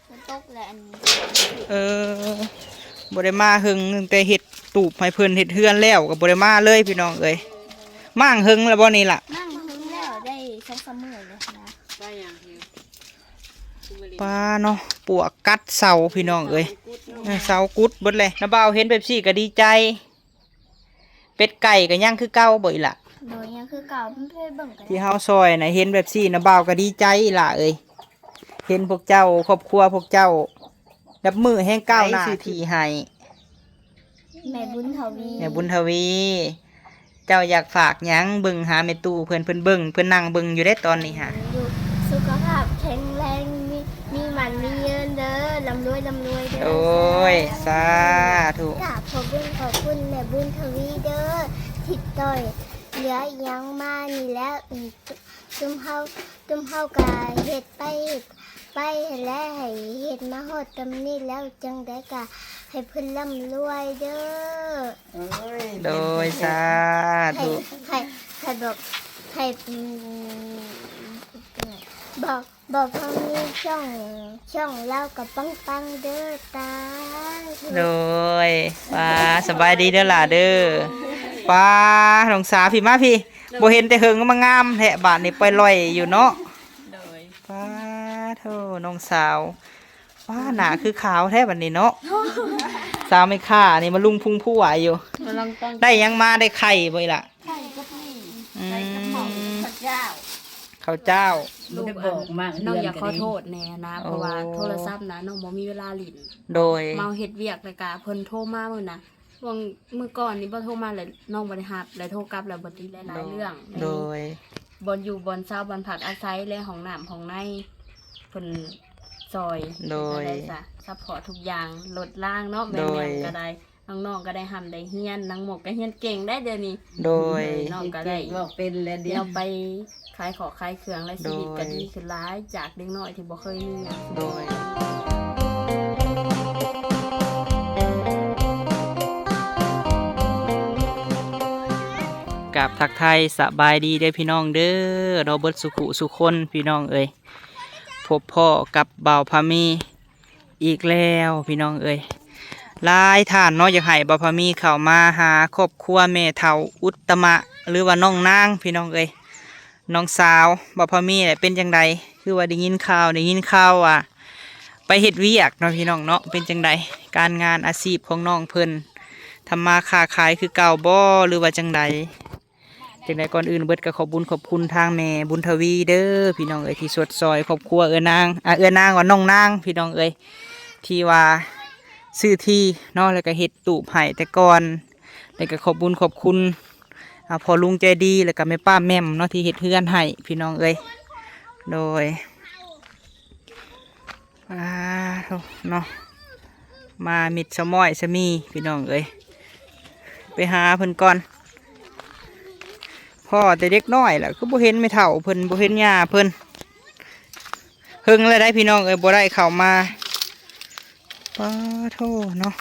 ຝົນຕົກແລ້ວອັນນີ້ ເອີ ບໍ່ໄດ້ມາເຫິງ ຕັ້ງແຕ່ເຮັດຕູບໃຫ້ເພິ່ນ ເຮັດເຮືອນແລ້ວກໍບໍ່ໄດ້ມາເລີຍພີ່ນ້ອງເອີຍ. ມາເຫິງແລ້ວບໍ່ນີ້ລະ? ມາເຫິງແລ້ວ ໄດ້ສອງສາມມື້ແລ້ວນະ. ໄດ້ຫຍັງ? ປາເນາະ ປວກກັດເສົາພີ່ນ້ອງເອີຍ. ເອີ ເສົາກຸດເບິດເລີຍ. ນ້າບ່າວເຫັນແບບຊີ້ກໍດີໃຈ. ເປັດໄກ່ກໍຍັງຄືເກົ່າບໍ່ອີ່ຫຼ້າ? ໂດຍ ຍັງຄືເກົ່າ ເພິ່ນໄປເບິ່ງກໍໄດ້. ທີ່ເຮົາຊ່ອຍນະ ເຫັນແບບຊີ້ນະ ບ່າວກໍດີໃຈອີ່ຫຼ້າເອີຍ. ເຫັນພວກເຈົ້າ ຄອບຄົວພວກເຈົ້າ ນັບມື້ແຮ່ງກ້າວໜ້າ ໄປຊື່ໆ ທີ່ໃຫ້ ແມ່ບຸນທະວີ ແມ່ບຸນທະວີ ເຈົ້າຢາກຝາກຫຍັງເບິ່ງຫາແມ່ຕູ້ເພິ່ນ? ເພິ່ນເບິ່ງ ເພິ່ນນັ່ງເບິ່ງຢູ່ເດ້ຕອນນີ້ຫາ. ຢູ່ສຸຂະພາບແຂງແຮງ ມີ ມີໝັ້ນມີເງິນເດີ ລ່ຳລວຍ ລ່ຳລວຍເດີ. ໂອ້ຍ ສາທຸ. ກາບຂອບບຸນຂອບຄຸນແມ່ບຸນທະວີເດີ ທີ່ຊ່ອຍເຫຼືອອີ່ຫຍັງມານີ້ແຫຼະ. ຊຸມເຮົາ ຊຸມເຮົາກະເຮັດໄປ ເຮັດໄປຫັ້ນແຫຼະ ໃຫ້ເຮັດມາຮອດສ່ຳນີ້ແລ້ວ ຈັ່ງໃດກະໃຫ້ເພິ່ນລ່ຳລວຍເດີ. ໂອ້ຍ ໂດຍ ສາທຸ. ໃຫ້ ໃຫ້ ໃຫ້ບອກ ໃຫ້ ອືມ ບອກ ບອກເພິ່ນມີຊ່ອງ ຊ່ອງລາວກໍປັງໆເດີ ຕາ. ໂດຍ ປາ ສະບາຍດີເດີຫຼ້າເດີ. ປາ ນ້ອງສາວ ພີ່ມາພີ່. ບໍ່ເຫັນແຕ່ເຫິງ ມາງາມແທ້ບາດນີ້ ປ່ອຍລ່ອຍຢູ່ເນາະ. ໂດຍ ປາໂທ ນ້ອງສາວ ປາ ໜ້າຄືຂາວແທ້ບາດນີ້ເນາະ. ສາວແມ່ຄ້ານີ້ມາລຸງພຸງພວາຢູ່. ມາລອງຕ້ອງ ໄດ້ຫຍັງມາ? ໄດ້ໄຂ່ບໍ່ອີ່ຫຼ້າ? ໄຂ່ກັບໝີ່ ອືມ ໄຂ່ກັບເຂົ້າ ເຂົ້າເຈົ້າ ເຂົ້າເຈົ້າ. ລູກ ບໍ່ໄດ້ບອກມາ ນ້ອງຢາກຂໍໂທດແດ່ນະ ເພາະວ່າ ໂອ້ ໂທລະສັບນະ ນ້ອງບໍ່ມີເວລາຫຼິ້ນ. ໂດຍ ເມົາເຮັດວຽກ ແລ້ວກະເພິ່ນໂທມາມື້ນະ ຊ່ວງມື້ກ່ອນນີ້ບໍ່ໂທມາ ແລ້ວນ້ອງບໍ່ໄດ້ຮັບ ແລ້ວໂທກັບແລ້ວບໍ່ຕິດ ຫຼາຍໆເລື່ອງ. ໂດຍ ໃນບ່ອນຢູ່ບ່ອນເຊົາ ບ່ອນພັກອາໄສ ແລະ ຫ້ອງນ້ຳຫ້ອງໃນ ເພິ່ນຊ່ອຍ. ໂດຍ ຈັ່ງໃດຊະ ຊັບພອດທຸກຢ່າງ ລົດລາງເນາະ. ໂດຍ ແມ່ນໆ ກໍໄດ້ ນ້ອງໆ ກໍໄດ້ຮ່ຳໄດ້ຮຽນ ນາງໝົກກໍຮຽນເກັ່ງໄດ໋ດຽວນີ້. ໂດຍ ເອີ ນ້ອງກໍໄດ້ ເກັ່ງ ເວົ້າເປັນແລ້ວດຽວ ດຽວໄປ ຂາຍຂອງຂາຍເຄື່ອງ ແລະ ໂດຍ ຊີວິດກໍດີຂຶ້ນຫຼາຍ ຈາກເດັກນ້ອຍທີ່ບໍ່ເຄີຍມີຫຍັງ. ໂດຍ ກາບທັກທາຍສະບາຍດີເດີພີ່ນ້ອງເດີ ເນາະ ເບິດສູ່ຄູ່ສູ່ຄົນພີ່ນ້ອງເອີຍ. ພົບພໍ້ກັບບ່າວພາມີອີກແລ້ວພີ່ນ້ອງເອີຍ. ຫຼາຍທ່ານເນາະ ຢາກໃຫ້ບ່າວພາມີເຂົ້າມາຫາຄອບຄົວແມ່ເຖົ້າອຸດຕະມະ ຫຼືວ່ານ້ອງນາງພີ່ນ້ອງເອີຍ. ນ້ອງສາວບ່າວພາມີແຫຼະ ເປັນຈັ່ງໃດ? ຄືວ່າໄດ້ຍິນຂ່າວ ໄດ້ຍິນຂ່າວວ່າໄປເຮັດວຽກເນາະພີ່ນ້ອງເນາະ. ເປັນຈັ່ງໃດການງານອາຊີບຂອງນ້ອງເພິ່ນ? ທຳມາຄ້າຂາຍຄືເກົ່າບໍ່ ຫຼືວ່າຈັ່ງໃດ? ຈັ່ງໃດກ່ອນອື່ນເບິດກໍຂອບບຸນຂອບຄຸນທາງແມ່ບຸນທະວີເດີພີ່ນ້ອງເອີຍ ທີ່ຊົດຊ່ອຍຄອບຄົວເອື້ອນາງ ອາ ເອື້ອນາງວ່າ ນ້ອງນາງພີ່ນ້ອງເອີຍ ທີ່ວ່າຊື້ທີ່ເນາະ ແລ້ວກໍເຮັດຕູບໃຫ້ແຕ່ກ່ອນ. ແລ້ວກໍຂອບບຸນຂອບຄຸນ ອາ ພໍ່ລຸງໃຈດີ ແລ້ວກໍແມ່ປ້າແໝ່ມເນາະ ທີ່ເຮັດເຮືອນໃຫ້ພີ່ນ້ອງເອີຍ. ໂດຍ ອາ ໂທ້ເນາະ ມາມິດສະມ້ອຍສະມີພີ່ນ້ອງເອີຍ. ໄປຫາເພິ່ນກ່ອນ ພໍ້ແຕ່ເດັກນ້ອຍລະ ຄືບໍ່ເຫັນແມ່ເຖົ້າເພິ່ນ ບໍ່ເຫັນຍ່າເພິ່ນ. ເຫິງແລ້ວໄດ໋ພີ່ນ້ອງເອີຍ ບໍ່ໄດ້ເຂົ້າມາ. ປາໂທເນາະ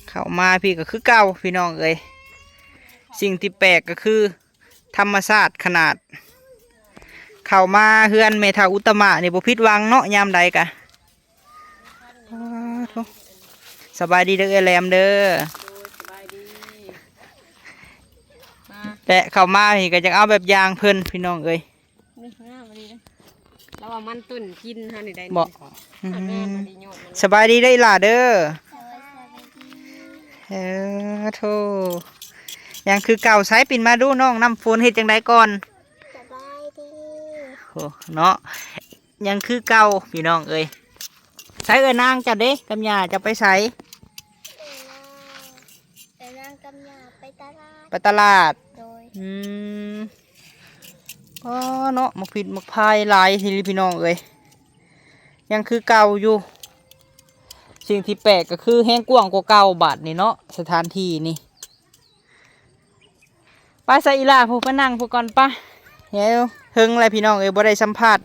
ເຂົ້າມາພີ້ກໍຄືເກົ່າພີ່ນ້ອງເອີຍ. ສິ່ງທີ່ແປກກໍຄື ທຳມະຊາດຂະໜາດ. ເຂົ້າມາເຮືອນແມ່ເຖົ້າອຸດຕະມະນີ້ບໍ່ຜິດຫວັງເນາະ ຍາມໃດກະ. ອ້າໂທ້ ສະບາຍດີເດີເອື້ອຍແຫຼມເດີ. ໂດຍ ສະບາຍດີ. ມາ ແຕະເຂົ້າມານີ້ກໍຢາກເອົາແບບຢ່າງເພິ່ນ ພີ່ນ້ອງເອີຍ. ນີ້ງາມອີ່ຫຼີເດ້. ລາວວ່າມັນຕົ້ນກິນເຮົານີ້ໄດ້ ບໍ່ ນີ້ ອືມ ງາມອີ່ຫຼີ ຍອດມັນ. ສະບາຍດີເດີອີ່ຫຼ້າເດີ. ເອີ ໂທ້ ຍັງຄືເກົ່າ. ໃສ ປິ່ນມາດູນ້ອງນ້ຳຝົນເຮັດຈັ່ງໃດກ່ອນ? ສະບາຍດີ. ໂອ້ ເນາະ ຍັງຄືເກົ່າພີ່ນ້ອງເອີຍ. ໃສເອື້ອຍນາງເຈົ້າເດ ກັບຍ່າເຈົ້າໄປໃສ? ເອື້ອຍນາງກັບຍ່າໄປຕະຫຼາດ. ໄປຕະຫຼາດ. ໂດຍ. ອືມ ອໍ ເນາະ ໝາກພິດໝາກພາຍຫຼາຍອີ່ຫຼີພີ່ນ້ອງເອີຍ. ຍັງຄືເກົ່າຢູ່. ສິ່ງທີ່ແປກກໍຄືແຮງກວ້າງກວ່າເກົ່າບາດນີ້ເນາະ ສະຖານທີ່ນີ້. ໄປຊະອີ່ຫຼ້າ ຜູ້ໄປນັ່ງຜູ້ກ່ອນປະ. ເອີ ເຫິງແລ້ວພີ່ນ້ອງເອີຍ ບໍ່ໄດ້ສຳພາດ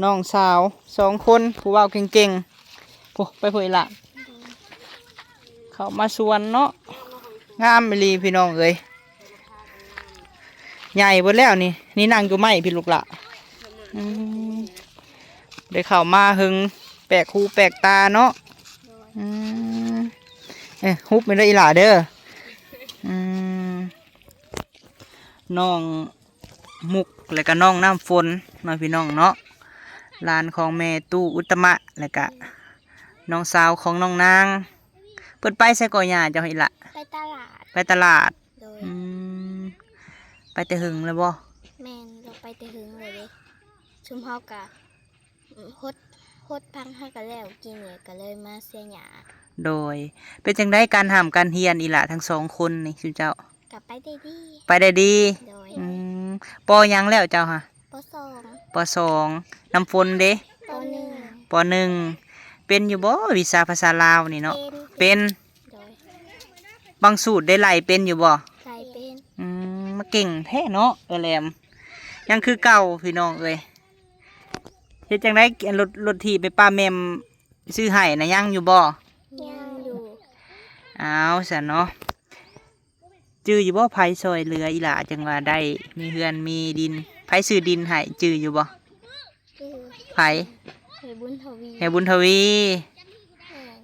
ນ້ອງສາວສອງຄົນ ຜູ້ເວົ້າເກັ່ງໆ. ຜູ້ ໄປຜູ້ອີ່ຫຼ້າ ເຂົ້າມາສວນເນາະ ງາມອີ່ຫຼີພີ່ນ້ອງເອີຍ. ໃຫຍ່ເບິດແລ້ວນີ້ ນີ້ນັ່ງຢູ່ໄມ້ພີ້ລູກຫຼ້າ. ອືມ ໄດ້ເຂົ້າມາເຫິງ ແປກຫູແປກຕາເນາະ. ໂດຍ ອືມ ເອີ ຫຸບແມ່ນເດີອີ່ຫຼ້າເດີ. ອືມ ນ້ອງມຸກ ແລະກະນ້ອງນ້ຳຝົນເນາະ ພີ່ນ້ອງເນາະ, ຫຼານຂອງແມ່ຕູ້ອຸດຕະມະ ແລະກະນ້ອງສາວຂອງນ້ອງນາງ. ເພິ່ນໄປໃສກໍຍ່າເຈົ້າອີ່ຫຼ້າ? ໄປຕະຫຼາດ. ໄປຕະຫຼາດ. ໂດຍ ອືມ ໄປແຕ່ເຫິງແລ້ວບໍ່? ແມ່ນ ລາວໄປແຕ່ເຫິງແລ້ວເດ້. ຊຸມເຮົາກະ ຫົດ ຫົດພັກເຮົາກະແລ້ວ ກິນນີ້ກະເລີຍມາເສຍຫຍ້າ. ໂດຍ ເປັນຈັ່ງໃດການຮ່ຳການຮຽນອີ່ຫຼ້າທັງສອງຄົນນີ້ ຊຸມເຈົ້າ? ກະໄປໄດ້ດີ. ໄປໄດ້ດີ. ໂດຍ ອືມ ປໍຫຍັງແລ້ວເຈົ້າຫະ? ປໍສອງ. ປໍສອງ. ນ້ຳຝົນເດ? ປໍໜຶ່ງ. ປໍໜຶ່ງ. ເປັນຢູ່ບໍ່ວິຊາພາສາລາວນີ້ເນາະ? ເປັນ. ເປັນ. ໂດຍ ບາງສູດໄດ້ໄລ່ເປັນຢູ່ບໍ່? ໄລ່ເປັນ. ອືມ ມາເກັ່ງແທ້ເນາະ ເອື້ອຍແຫຼມ. ຍັງຄືເກົ່າພີ່ນ້ອງເອີຍ. ເຮັດຈັ່ງໃດ ອັນລົດ ລົດຖີບໄປປ້າແມ່ມຊື້ໃຫ້ນະ ຍັງຢູ່ບໍ່? ຍັງຢູ່. ອ້າວ ຊັ້ນເນາະ. ຈື່ຢູ່ບໍ່ ໃຜຊ່ອຍເຫຼືອອີ່ຫຼ້າຈັ່ງວ່າໄດ້ມີເຮືອນມີດິນ? ໃຜຊື້ດິນໃຫ້ ຈື່ຢູ່ບໍ່? ໃຜ? ເອື້ອຍບຸນທະວີ. ເອື້ອຍບຸນທະວີ.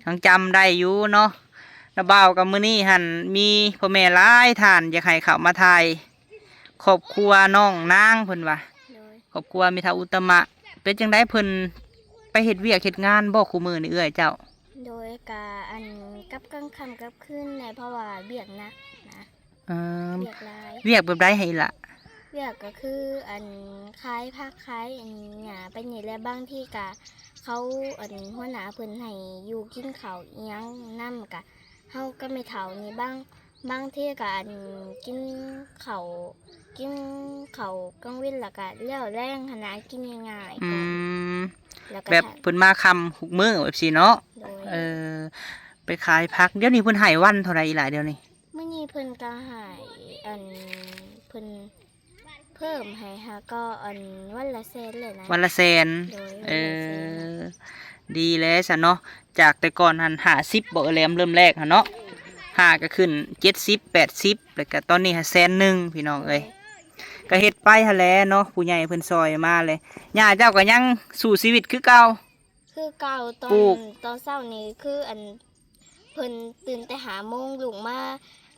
ແມ່ນ. ຍັງຈຳໄດ້ຢູ່ເນາະ. ນ້າບ່າວກັບມື້ນີ້ຫັ້ນ ມີພໍ່ແມ່ຫຼາຍທ່ານຢາກໃຫ້ເຂົ້າມາຖ່າຍຄອບຄົວນ້ອງນາງເພິ່ນວ່າ. ໂດຍ ຄອບຄົວແມ່ເຖົ້າອຸດຕະມະ. ເປັນຈັ່ງໃດເພິ່ນໄປເຮັດວຽກເຮັດງານບໍ່ຄູ່ມື້ນີ້ເອື້ອຍເຈົ້າ? ໂດຍ ກະອັນກັບກາງຄ່ຳກັບຄືນແດ່ ເພາະວ່າວຽກໜັກນະ. ເອີ ວຽກຫຼາຍ. ວຽກແບບໃດໃຫ້ລະ? ວຽກກະຄືອັນຂາຍຜັກຂາຍອັນຫຍ້າໄປນີ້ແຫຼະ. ບາງທີກະເຂົາອັນຫົວໜ້າເພິ່ນໃຫ້ຢູ່ກິນເຂົ້າອີ່ຫຍັງນຳ ກະເຮົາກັບແມ່ເຖົ້ານີ້ບາງ ບາງທີກະອັນກິນເຂົ້າ ກິນເຂົ້າກາງເວັນ ແລ້ວກະແລ້ວແລງຫັ້ນນະ ກິນງ່າຍໆ. ອືມ ແບບເພິ່ນມາຄ່ຳທຸກມື້ແບບຊີ້ເນາະ. ໂດຍ ເອີ ໄປຂາຍຜັກ. ດຽວນີ້ເພິ່ນໃຫ້ວັນເທົ່າໃດອີ່ຫຼ້າດຽວນີ້? ມື້ນີ້ເພິ່ນກະໃຫ້ ອັນ ເພິ່ນເພີ່ມໃຫ້ຫາກໍ ອັນ ວັນລະແສນເລີຍນະ. ວັນລະແສນ. ໂດຍ ເອີ ວັນລະແສນ. ດີແລ້ວຊັ້ນເນາະ. ຈາກແຕ່ກ່ອນຫັ້ນຫ້າສິບບໍ່ ເອື້ອຍແຫຼມ ເລີ່ມແລກຫັ້ນເນາະ. ຫ້າກະຂຶ້ນເຈັດສິບ ແປດສິບ ແລ້ວກະຕອນນີ້ຫາແສນໜຶ່ງ ພີ່ນ້ອງເອີຍ. ກະເຮັດໄປຫັ້ນແຫຼະເນາະ ຜູ້ໃຫຍ່ເພິ່ນຊ່ອຍມາເລີຍ. ຍ່າເຈົ້າກະຍັງສູ້ຊີວິດຄືເກົ່າ? ຄືເກົ່າ. ຕອນ ປູກ ຕອນເຊົ້ານີ້ຄືອັນ ເພິ່ນຕື່ນແຕ່ຫ້າໂມງ ລຸກມາ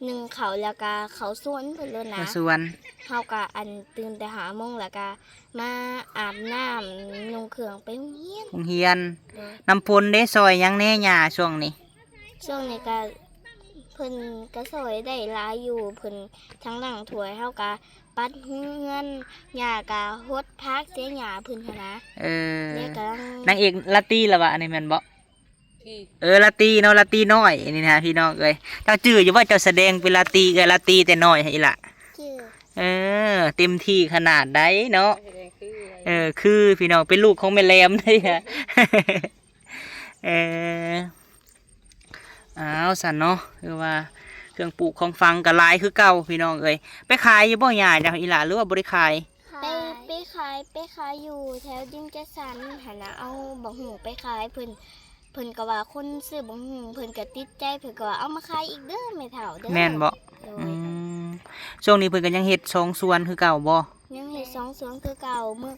ໜຶ້ງເຂົ້າ ແລ້ວກະເຂົ້າສວນເພິ່ນໂລດນະ. ເຂົ້າສວນ. ເຮົາກະອັນຕື່ນແຕ່ຫ້າໂມງ ແລ້ວກະມາອາບນ້ຳ ນຸ່ງເຄື່ອງໄປໂຮງຮຽນ. ໂຮງຮຽນ. ໂດຍ. ນ້ຳຝົນເດ ຊ່ອຍຫຍັງແດ່ຍ່າຊ່ວງນີ້? ຊ່ວງນີ້ກະ ເພິ່ນກະຊ່ອຍໄດ້ຫຼາຍຢູ່ ເພິ່ນທັງລ້າງຖ້ວຍ ເຮົາກະປັດເຮືອນ ຍ່າກະຫົດຜັກເສຍຫຍ້າເພິ່ນຫັ້ນນະ. ເອີ ແລ້ວກະ ນາງເອກລາຕີລະວະ ອັນນີ້ແມ່ນບໍ່? ເອີ ລາຕີເນາະ ລາຕີນ້ອຍນີ້ນະ ພີ່ນ້ອງເອີຍ. ເຈົ້າຈື່ຢູ່ບໍ່ ເຈົ້າສະແດງເປັນລາຕີ ເອື້ອຍລາຕີແຕ່ນ້ອຍຫັ້ນອີ່ຫຼ້າ? ຈື່. ເອີ ເຕັມທີ່ຂະໜາດໃດເນາະ. ເອີ ຄືພີ່ນ້ອງ ເປັນລູກຂອງແມ່ແຫຼມເດ້. ເອີ ອ້າວ ຊັ້ນເນາະ ຄືວ່າເຄື່ອງປູກຂອງຝັງກະຫຼາຍຄືເກົ່າ ພີ່ນ້ອງເອີຍ. ໄປຂາຍຢູ່ບໍ່ຍ່າເຈົ້າອີ່ຫຼ້າ ຫຼືວ່າບໍ່ໄດ້ຂາຍ? ໄປ ໄປຂາຍ ໄປຂາຍຢູ່ແຖວດິນຈັດສັນຫັ້ນນະ ເອົາບັກຫຸ່ງໄປຂາຍ. ເພິ່ນ ເພິ່ນກະວ່າຄົນຊື້ບັກຫຸ່ງ ເພິ່ນກະຕິດໃຈ ເພິ່ນກະວ່າເອົາມາຂາຍອີກເດີແມ່ເຖົ້າເດີ. ແມ່ນບໍ່? ໂດຍ. ອືມ ຊ່ວງນີ້ເພິ່ນກະຍັງເຮັດສອງສວນຄືເກົ່າບໍ່? ຍັງເຮັດສອງສວນຄືເກົ່າ. ມື້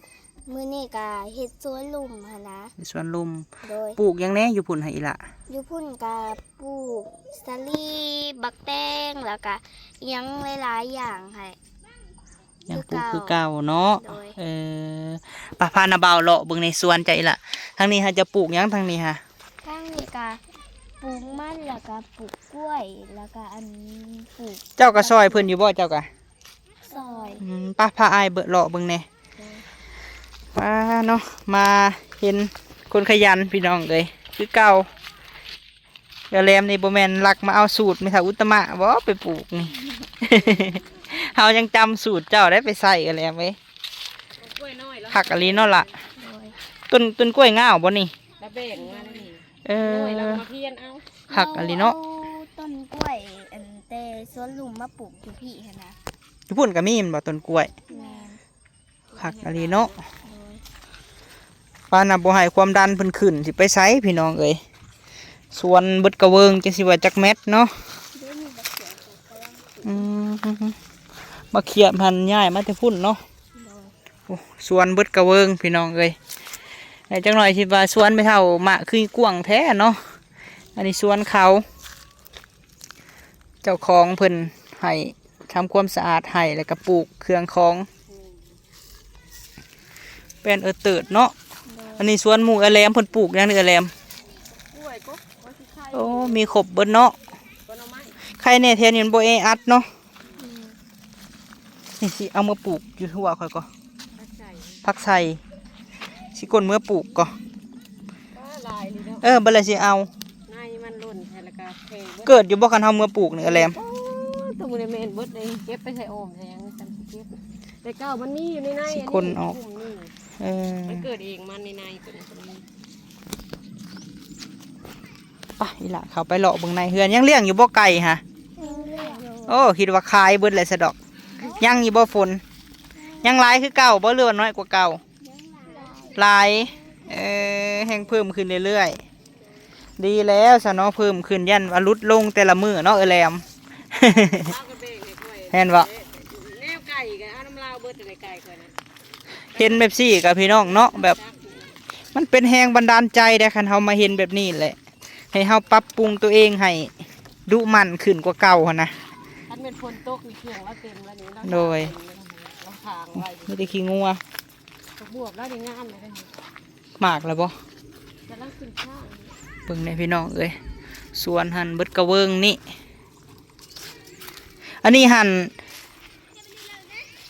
ມື້ນີ້ກະເຮັດສວນລຸ່ມຫັ້ນນະ. ເຮັດສວນລຸ່ມ. ໂດຍ. ປູກຫຍັງແດ່ຢູ່ພຸ້ນຫະອີ່ຫຼ້າ? ຢູ່ພຸ້ນກະປູກສາລີ ບັກແຕງ ແລ້ວກະອີ່ຫຍັງຫຼາຍໆຢ່າງຫັ້ນ. ຍັງປູກຄືເກົ່າເນາະ. ໂດຍ. ເອີ ປະ ພານ້າບ່າວເລາະເບິ່ງໃນສວນເຈົ້າອີ່ຫຼ້າ. ທາງນີ້ຫາຈະປູກຫຍັງທາງນີ້ຫາ? ທາງນີ້ກະປູກມັນ ແລ້ວກະປູກກ້ວຍ ແລ້ວກະອັນປູກ ເຈົ້າກະຊ່ອຍເພິ່ນຢູ່ບໍ່ເຈົ້າກະ? ຊ່ອຍ. ອືມ ປະ ພາອ້າຍເບິ່ງ ເລາະເບິ່ງແດ່. ໂດຍ. ປາເນາະ ມາເຫັນຄົນຂະຫຍັນພີ່ນ້ອງເອີຍ ຄືເກົ່າ. ກະແຫຼມນີ້ບໍ່ແມ່ນລັກມາເອົາສູດແມ່ເຖົ້າອຸດຕະມະບໍ່ໄປປູກນີ້? ເຮົາຍັງຈຳສູດເຈົ້າໄດ້ໄປໃສ່ ກະແຫຼມເອີຍ. ຄັກອີ່ຫຼີເນາະລະ. ໂດຍ. ຕົ້ນ ຕົ້ນກ້ວຍງາວບໍ່ນີ້? ລະແບ່ງມາແລ້ວນີ້. ເອີ ນ້ອຍລະມາພຽນເອົາ. ຄັກອີ່ຫຼີເນາະ. ເຮົາເອົາຕົ້ນກ້ວຍອັນແຕ່ສວນລຸ່ມມາປູກຢູ່ພີ້ຫັ້ນນະ. ຢູ່ພຸ້ນກະມີແມ່ນບໍ່ຕົ້ນກ້ວຍ? ແມ່ນ. ຄັກອີ່ຫຼີເນາະ. ໂດຍ. ປານນະ ບໍ່ໃຫ້ຄວາມດັນເພິ່ນຂຶ້ນ ຊິໄປໃສພີ່ນ້ອງເອີຍ. ສວນເບິດກະເວີງ ຈັກຊິວ່າຈັກແມັດເນາະ. ອືມ ບັກຂຽບຫັ້ນຍ້າຍມາແຕ່ພຸ້ນເນາະ. ໂດຍ. ໂອ້ ສວນເບິດກະເວີງພີ່ນ້ອງເອີຍ. ແລ້ວຈັກໜ່ອຍຊິວ່າສວນແມ່ເຖົ້າມະຄືກວ້າງແທ້ເນາະ. ອັນນີ້ສວນເຂົາ ເຈົ້າຂອງເພິ່ນໃຫ້ ທຳຄວາມສະອາດໃຫ້ ແລ້ວກໍປູກເຄື່ອງຂອງ ແປ້ນເອີເຕີດເນາະ. ໂດຍ ອັນນີ້ສວນໝູ່ເອື້ອຍແຫຼມ ເພິ່ນປູກຫຍັງນີ້ເອື້ອຍແຫຼມ? ກ້ວຍກໍວ່າຊິໄຂ່ ໂອ້ ມີຄົບເບິດເນາະ. ກໍໜໍ່ໄມ້ ໄຂ່ແນ່ແຖວນີ້ມັນບໍ່ແອອັດເນາະ. ອືມ ນີ້ຊິເອົາມາປູກຢູ່ຮົ້ວຂ້ອຍກໍ ຜັກໄຊ ຜັກໄຊ ຊິກົ້ນເມືອປູກກໍ ຫຼາຍເລີຍເນາະ. ເອີ ບັດແລ້ວຊິເອົາ ໃນມັນຫຼົ່ນໃສ່ແລ້ວກໍແຜ່ເບິດ. ເກີດຢູ່ບໍ່ ຄັນເຮົາເມືອປູກນີ້ ເອື້ອຍແຫຼມ? ໂອ້ ຕົວນີ້ແມ່ນເບິດເລີຍ ເກັບໄປໃສ່ໂອ່ງແທນ ຈັ່ງຊິເກັບ. ແຕ່ເກົ່າມັນມີຢູ່ໃນໃນ ຊິຄົ້ນອອກ ອັນນີ້ ເອີ ມັນເກີດເອງ ມັນໃນໃນຕົວນີ້ກໍມີ. ໄປ ອີ່ຫຼ້າ ເຂົ້າໄປເລາະເບິ່ງໃນເຮືອນ. ຍັງລ້ຽງຢູ່ບໍ່ໄກ່ຫະ? ຍັງລ້ຽງຢູ່. ໂອ້ ຄິດວ່າຂາຍເບິດແລ້ວຊະດອກ. ຍັງຢູ່ບໍ່ຝົນ? ຍັງຫຼາຍຄືເກົ່າບໍ່ ຫຼືວ່ານ້ອຍກວ່າເກົ່າ? ຫຼາຍ ເອີ ແຮ່ງເພີ່ມຂຶ້ນເລື້ອຍໆ. ດີແລ້ວຊະເນາະ ເພີ່ມຂຶ້ນ ຢ້ານວ່າຫຼຸດລົງແຕ່ລະມື້ເນາະ ເອື້ອຍແຫຼມ. ເຮົາກໍແບ່ງໃຫ້ຂ້ອຍ ແມ່ນບໍ່? ແນວໄກ່ກໍເອົານຳລາວເບິດ ແຕ່ໄກ່ຂ້ອຍນະ. ເຫັນແບບຊີ້ກໍພີ່ນ້ອງເນາະ ແບບມັນເປັນແຮງບັນດານໃຈເດ້ ຄັນເຮົາມາເຫັນແບບນີ້ແຫຼະ ໃຫ້ເຮົາປັບປຸງຕົວເອງໃຫ້ດຸໝັ່ນຂຶ້ນກວ່າເກົ່າຫັ້ນນະ. ຄັນແມ່ນຝົນຕົກນີ້ ຂຽງລາວເຕັມແລ້ວນີ້ ໂດຍ ລາວຖາງໄວ້ ມີແຕ່ຂີ້ງົວ. ບັກບວບລາວນີ້ງາມເລີຍເດ້. ໝາກແລ້ວບໍ່? ກຳລັງຂຶ້ນຊ້າ. ເບິ່ງແດ່ພີ່ນ້ອງເອີຍ ສວນຫັ້ນເບິດກະເວີງນີ້. ອັນນີ້ຫັ້ນ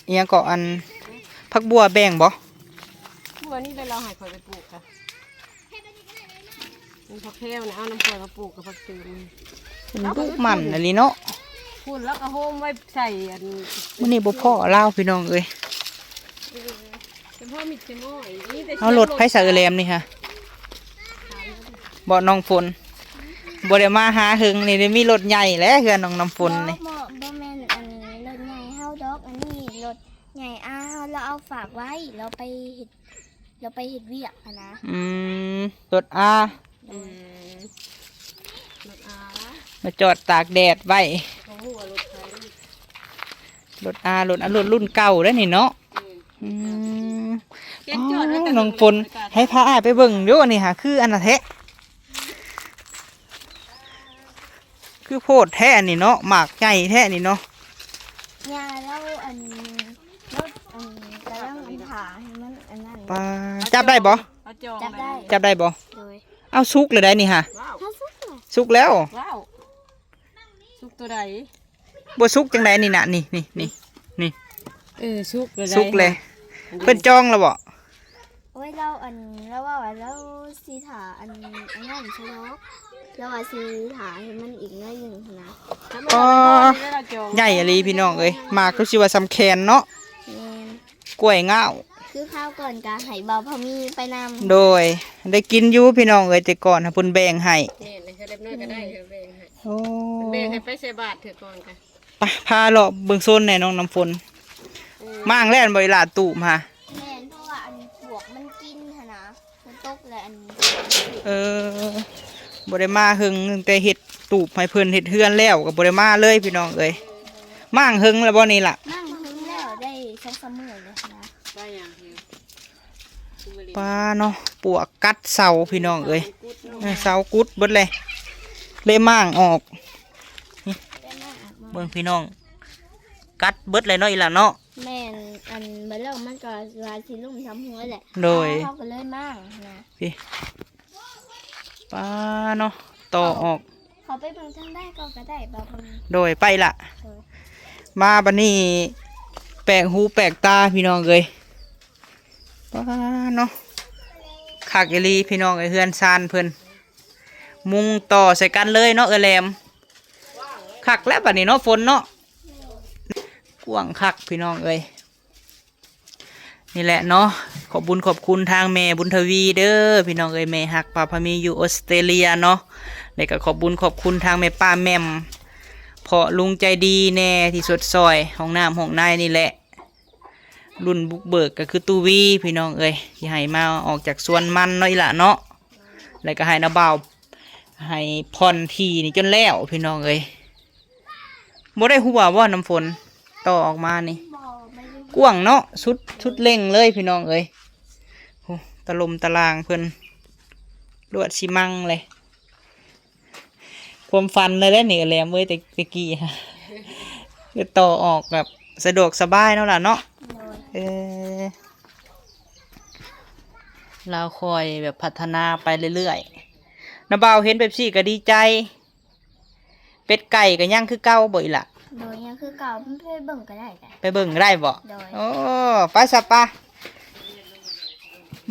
ອີ່ຫຍັງເກາະ ອັນ ຜັກບົ່ວແບ່ງບໍ່? ບົ່ວນີ້ແຫຼະ ລາວໃຫ້ຂ້ອຍໄປປູກກະ ມີຜັກແພວນະ ເອົານຳຂ້ອຍມາປູກກັບຜັກເຕີມ. ມັນດຸໝັ່ນອີ່ຫຼີເນາະ. ພຸ້ນ ລາວກໍໂຮມໄວ້ໃສ່ອັນ ມື້ນີ້ບໍ່ພໍ້ລາວພີ່ນ້ອງເອີຍ. ເອີ ສະເພາະມິດສະໝ້ອຍ ມີແຕ່ ເອົາລົດໃຜສະເອື້ອຍແຫຼມນີ້ຫະ? ບໍ່ ນ້ອງຝົນ ບໍ່ໄດ້ມາຫາເຫິງນີ້ ໄດ້ມີລົດໃຫຍ່ແຫຼະ ເຮືອນນ້ອງນ້ຳຝົນນີ້. ບໍ່ ບໍ່ ບໍ່ແມ່ນອັນລົດໃຫຍ່ເຮົາດອກ ອັນນີ້ລົດໃຫຍ່ອາເຮົາ ລາວເອົາຝາກໄວ້ ລາວໄປເຮັດ ລາວໄປເຮັດວຽກຫັ້ນນະ. ອືມ ລົດອາ. ອືມ ລົດອາ ມາຈອດຕາກແດດໄວ້. ບໍ່ຮູ້ວ່າລົດໃຜ. ລົດອາ ລົດອາ ລົດລຸ້ນເກົ່າເດ້ນີ້ເນາະ. ອືມ ອືມ ເຫັນຈອດໄວ້ແຕ່ ອໍ ນ້ອງຝົນ ໃຫ້ພາອ້າຍໄປເບິ່ງຢູ່ ອັນນີ້ຫາຄືອັນນັ້ນແທ້ ຄືໂພດແທ້ອັນນີ້ເນາະ ໝາກໃຫຍ່ແທ້ນີ້ເນາະ. ຍ່າລາວອັນ ລົດອັນ ກຳລັງອັນ ຖ້າໃຫ້ມັນອັນນັ້ນ. ປາ ຈັບໄດ້ບໍ່? ເອົາຈອງ ຈັບໄດ້ ຈັບໄດ້ບໍ່? ໂດຍ. ເອົາ ສຸກແລ້ວໄດ໋ນີ້ຫະ. ເຮົາສຸກແລ້ວ ສຸກແລ້ວ. ວ້າວ ສຸກຕົວໃດ? ບໍ່ສຸກຈັ່ງໃດນີ້ນະ ນີ້ ນີ້ ນີ້ ນີ້. ເອີ ສຸກແລ້ວ ສຸກແລ້ວ. ເພິ່ນຈອງແລ້ວບໍ່? ໂອ້ຍ ລາວອັນ ລາວວ່າວ່າລາວຊິຖ້າອັນ ອັນນັ້ນຊະເນາະ ລາວວ່າຊິຖ້າໃຫ້ມັນອີກໜ້ອຍໜຶ່ງຫັ້ນນະ. ອໍ ໃຫຍ່ອີ່ຫຼີພີ່ນ້ອງເອີຍ ໝາກຄືຊິວ່າສ່ຳແຂນເນາະ. ແມ່ນ ກ້ວຍງາວ ຄືຄາວກ່ອນກະໃຫ້ບ່າວພາມີໄປນຳ. ໂດຍ ໄດ້ກິນຢູ່ພີ່ນ້ອງເອີຍ ແຕ່ກ່ອນຫາເພິ່ນແບ່ງໃຫ້. ແມ່ນ ເລັກນ້ອຍກໍໄດ້ ເພິ່ນແບ່ງໃຫ້. ໂອ້ ເພິ່ນແບ່ງໃຫ້ໄປໃສ່ບາດເທື່ອກ່ອນກະ. ໄປ ພາເລາະເບິ່ງໂຊນແດ່ນ້ອງນ້ຳຝົນ. ເອີ ມ້າງແລ່ນບໍ່ອີ່ຫຼ້າຕູບຫາ? ແມ່ນ ເພາະວ່າອັນປວກມັນກິນຫັ້ນນະ ຝົນຕົກແລ້ວອັນ. ເອີ ບໍ່ໄດ້ມາເຫິງ ຕັ້ງແຕ່ເຮັດຕູບໃຫ້ເພິ່ນ ເຮັດເຮືອນແລ້ວກໍບໍ່ໄດ້ມາເລີຍພີ່ນ້ອງເອີຍ. ມ້າງເຫິງແລ້ວບໍ່ນີ້ລະ? ມ້າງເຫິງແລ້ວ ໄດ້ສອງສາມມື້ແລ້ວນະ. ໄດ້ຫຍັງ? ປາເນາະ ປວກກັດເສົາພີ່ນ້ອງເອີຍ. ເອີ ເສົາກຸດເບິດເລີຍ ເລີຍມ້າງອອກ. ນີ້ ເບິ່ງພີ່ນ້ອງ ກັດເບິດເລີຍເນາະ ອີ່ຫຼ້າເນາະ. ແມ່ນ ອັນ ບັດແລ້ວມັນກໍວ່າຊິລົ້ມຊຳຫົວແຫຼະ. ໂດຍ ເຮົາກໍເລີຍມ້າງນະ. ນີ້ ປາເນາະ ຕໍ່ອອກ. ເຂົ້າໄປເບິ່ງທາງໃດກໍ ກໍໄດ້ບໍ່? ໂດຍ ໄປລະ. ໂດຍ ມາບັດນີ້ແປກຫູແປກຕາພີ່ນ້ອງເອີຍ. ປາເນາະ ຄັກອີ່ຫຼີພີ່ນ້ອງເອີຍ ເຮືອນຊານເພິ່ນ ມຸງຕໍ່ໃສ່ກັນເລີຍເນາະ ເອື້ອຍແຫຼມ. ຄັກແລ້ວບັດນີ້ເນາະ ຝົນເນາະ ກວ້າງຄັກພີ່ນ້ອງເອີຍ. ນີ້ແຫຼະເນາະ ຂອບບຸນຂອບຄຸນທາງແມ່ບຸນທະວີເດີພີ່ນ້ອງເອີຍ ແມ່ຮັກພາພາມີຢູ່ອົດສະເຕຣເລຍເນາະ. ແລ້ວກໍຂອບບຸນຂອບຄຸນທາງແມ່ປ້າແໝ່ມ ເພາະລຸງໃຈດີແດ່ທີ່ຊົດຊ່ອຍຫ້ອງນ້ຳຫ້ອງໃນນີ້ແຫຼະ. ລຸ້ນບຸກເບີກກໍຄືຕູ້ວີພີ່ນ້ອງເອີຍ ທີ່ໃຫ້ມາອອກຈາກສວນມັນເນາະ ອີ່ຫຼ້າເນາະ. ແລ້ວກໍໃຫ້ນ້າບ່າວ ໃຫ້ຜ່ອນທີ່ນີ້ຈົນແລ້ວພີ່ນ້ອງເອີຍ. ບໍ່ໄດ້ຮົ່ວບໍ່ນ້ຳຝົນ ຕໍ່ອອກມານີ້? ບໍ່ ບໍ່ໄດ້ຮົ່ວ. ກວ້າງເນາະ ສຸດ ສຸດເລັ່ງເລີຍພີ່ນ້ອງເອີຍ. ໂອ້ ຕະຫຼົມຕະລາງເພິ່ນ ລວດຊິມັງເລີຍ. ຄວາມຝັນເລີຍແຫຼະນີ້ ແຫຼມເອີຍ ແຕ່ ແຕ່ກີ້ ຄືຕໍ່ອອກແບບສະດວກສະບາຍເນາະຫຼານເນາະ. ໂດຍ ເອີ ລາວຄ່ອຍແບບພັດທະນາໄປເລື້ອຍໆ. ນ້າບ່າວເຫັນແບບຊີ້ກໍດີໃຈ. ເປັດໄກ່ກໍຍັງຄືເກົ່າບໍ່ອີ່ຫຼະ? ໂດຍ ຍັງຄືເກົ່າ ໄປເບິ່ງກໍໄດ້ ໄປເບິ່ງກໍໄດ້ບໍ່? ໂດຍ ໂອ້ ໄປຊະປະ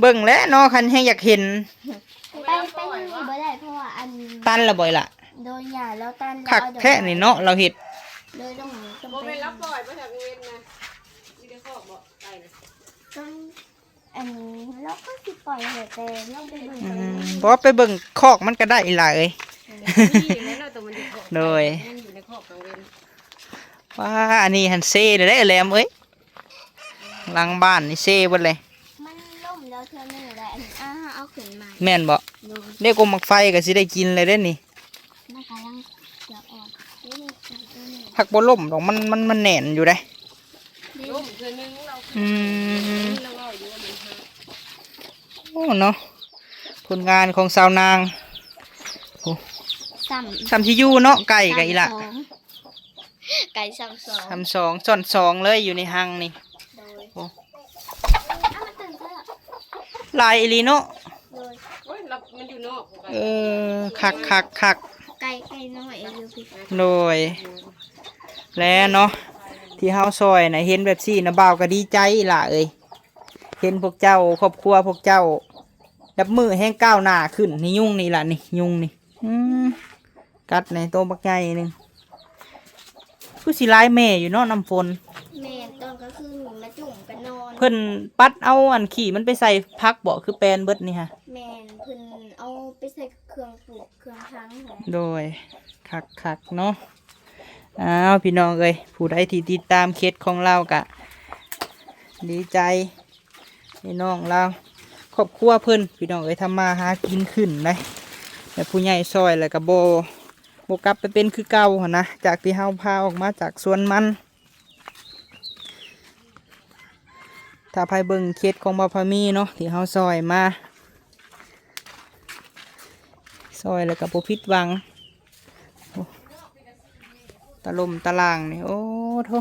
ເບິ່ງແຫຼະເນາະ ຄັນແຮງຢາກເຫັນ. ໄປ ໄປທາງນີ້ບໍ່ໄດ້ ເພາະວ່າອັນ ຕັນລະບໍ່ອີ່ຫຼະ? ໂດຍ ຫຍ້າລາວຕັນ ຄັກແທ້ນີ້ເນາະ ລາວເຮັດ. ໂດຍ ຕ້ອງ ຕ້ອງ ບໍ່ແມ່ນລາວປ່ອຍໄປທາງເວັນນະ ມີແຕ່ຄອກບໍ່ໄກ່ນະ? ຕ້ອງ ອັນນີ້ລາວກໍຊິປ່ອຍໃຫ້ແຕ່ລາວໄປເບິ່ງ ອືມ ບໍ່ ໄປເບິ່ງຄອກມັນກໍໄດ້ອີ່ຫຼະເອີຍ. ໂດຍ ວ່າ ອັນນີ້ຫັ້ນເຊເດ້ແຫຼມເອີຍ ຫຼັງບ້ານນີ້ເຊເບິດເລີຍ. ມັນລົ້ມແລ້ວເທື່ອໜຶ່ງແລ້ວ ອັນນີ້ ອ່າ ເຮົາເອົາຂຶ້ນມາ ແມ່ນບໍ່? ໂດຍ ເດ້ ກົກໝາກໄຟກໍຊິໄດ້ກິນແລ້ວເດ້ນີ້. ມັນກຳລັງຈະອອກ ພັກບໍ່ລົ້ມດອກ ມັນ ມັນ ມັນແໜ້ນຢູ່ເດ້. ອືມ ໂອ້ ເນາະ ຜົນງານຂອງຊາວນາງ. ໂອ້ ຊ້ຳ ຊ້ຳທີ່ຢູ່ເນາະ ໄກ່ກະອີ່ຫຼະ ຊ້ຳສອງ ໄກ່ຊ້ຳສອງ ຊ້ຳສອງ ຊ້ອນສອງເລີຍ ຢູ່ໃນຮັງນີ້. ໂດຍ ໂອ້ ຫຼາຍອີ່ຫຼີເນາະ. ໂດຍ ໂອ້ຍ ມັນຢູ່ນອກ ເອີ ຄັກໆໆ ໄກ່ ໄກ່ນ້ອຍຢູ່ພີ້. ໂດຍ ແລະເນາະ ທີ່ເຮົາຊ່ອຍນະ ເຫັນແບບຊີ້ ນ້າບ່າວກໍດີໃຈອີ່ຫຼະເອີຍ. ເຫັນພວກເຈົ້າ ຄອບຄົວພວກເຈົ້າ ນັບມື້ແຮ່ງກ້າວໜ້າຂຶ້ນ. ນີ້ຍຸງນີ້ລະ ນີ້ຍຸງນີ້ ອືມ ກັດໃນໂຕບັກໃຫຍ່ໜຶ່ງ. ຄືຊິຫຼາຍແມ່ຢູ່ເນາະ ນ້ຳຝົນ. ແມ່ນ ຕອນກາງຄືນມາຈຸ້ມກັນນອນ. ເພິ່ນປັດເອົາອັນຂີ້ມັນໄປໃສ່ຜັກບໍ ຄືແປນເບິດນີ້ຫະ? ແມ່ນ ເພິ່ນເອົາໄປໃສ່ເຄື່ອງປູກເຄື່ອງຝັງຫັ້ນແຫຼະ. ໂດຍ ຄັກໆເນາະ. ອ້າວ ພີ່ນ້ອງເອີຍ ຜູ້ໃດທີ່ຕິດຕາມເຂດຂອງລາວກະດີໃຈ ໃຫ້ນ້ອງລາວ ຄອບຄົວເພິ່ນ ພີ່ນ້ອງເອີຍ ທຳມາຫາກິນຂຶ້ນໄດ໋. ແບບຜູ້ໃຫຍ່ຊ່ອຍແລ້ວກໍບໍ່ ບໍ່ກັບໄປເປັນຄືເກົ່າຫັ້ນນະ ຈາກທີ່ເຮົາພາອອກມາຈາກສວນມັນ. ຖ້າໃຜເບິ່ງເຂດຂອງບ່າວພາມີເນາະ ທີ່ເຮົາຊ່ອຍມາ ຊ່ອຍແລ້ວກໍບໍ່ຜິດຫວັງ. ໂອ້ ຕະຫຼົມຕະລາງນີ້ ໂອ້ໂທ້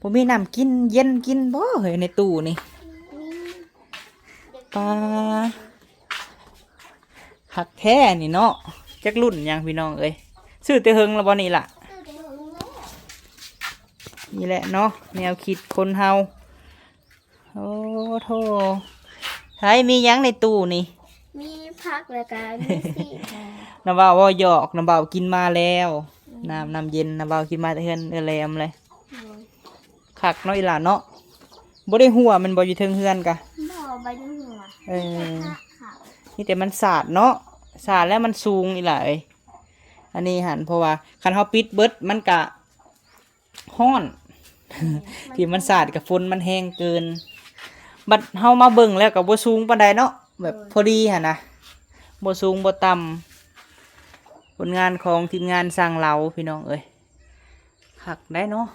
ບໍ່ມີນ້ຳກິນເຢັນກິນບໍ່ເຮີ້ຍ ໃນຕູ້ນີ້? ປາ ຄັກແທ້ນີ້ເນາະ. ຈັກລຸ້ນຫຍັງພີ່ນ້ອງເອີຍ? ຊື້ແຕ່ເຫິງແລ້ວບໍ່ນີ້ລະ? ນີ້ແຫຼະເນາະ ແນວຄິດຄົນເຮົາ. ໂອ້ໂທ້ ໃສມີຫຍັງໃນຕູ້ນີ້? ມີຜັກ ແລ້ວກະມີຊີ້ນ. ນ້າບ່າວເວົ້າຫຍອກ ນ້າບ່າວກິນມາແລ້ວ. ອືມ ນ້ຳ ນ້ຳເຢັນ ນ້າບ່າວກິນມາແຕ່ເຮືອນເອື້ອຍແຫຼມເລີຍ. ໂດຍ ຄັກເນາະອີ່ຫຼ້າເນາະ. ບໍ່ໄດ້ຮົ່ວແມ່ນບໍ່ ຢູ່ເທິງເຮືອນກະ? ບໍ່ ບໍ່ໄດ້ຮົ່ວ. ເອີ ມີແຕ່ຜັກເຂົ້າ ມີແຕ່ມັນສາດເນາະ ສາດແລ້ວມັນສູງອີ່ຫຼ້າເອີຍ. ອັນນີ້ຫັ້ນ ເພາະວ່າຄັນເຮົາປິດເບິດມັນກະ ຮ້ອນ ແມ່ນ ທີ່ມັນສາດກັບຝົນມັນແຮງເກີນ. ບັດເຮົາມາເບິ່ງແລ້ວກໍບໍ່ສູງປານໃດເນາະ ແບບ ໂດຍ ພໍດີຫັ້ນນະ ບໍ່ສູງບໍ່ຕ່ຳ. ຜົນງານຂອງທີມງານຊ່າງເລົາ ພີ່ນ້ອງເອີຍ ຄັກໄດ໋ເນາະ.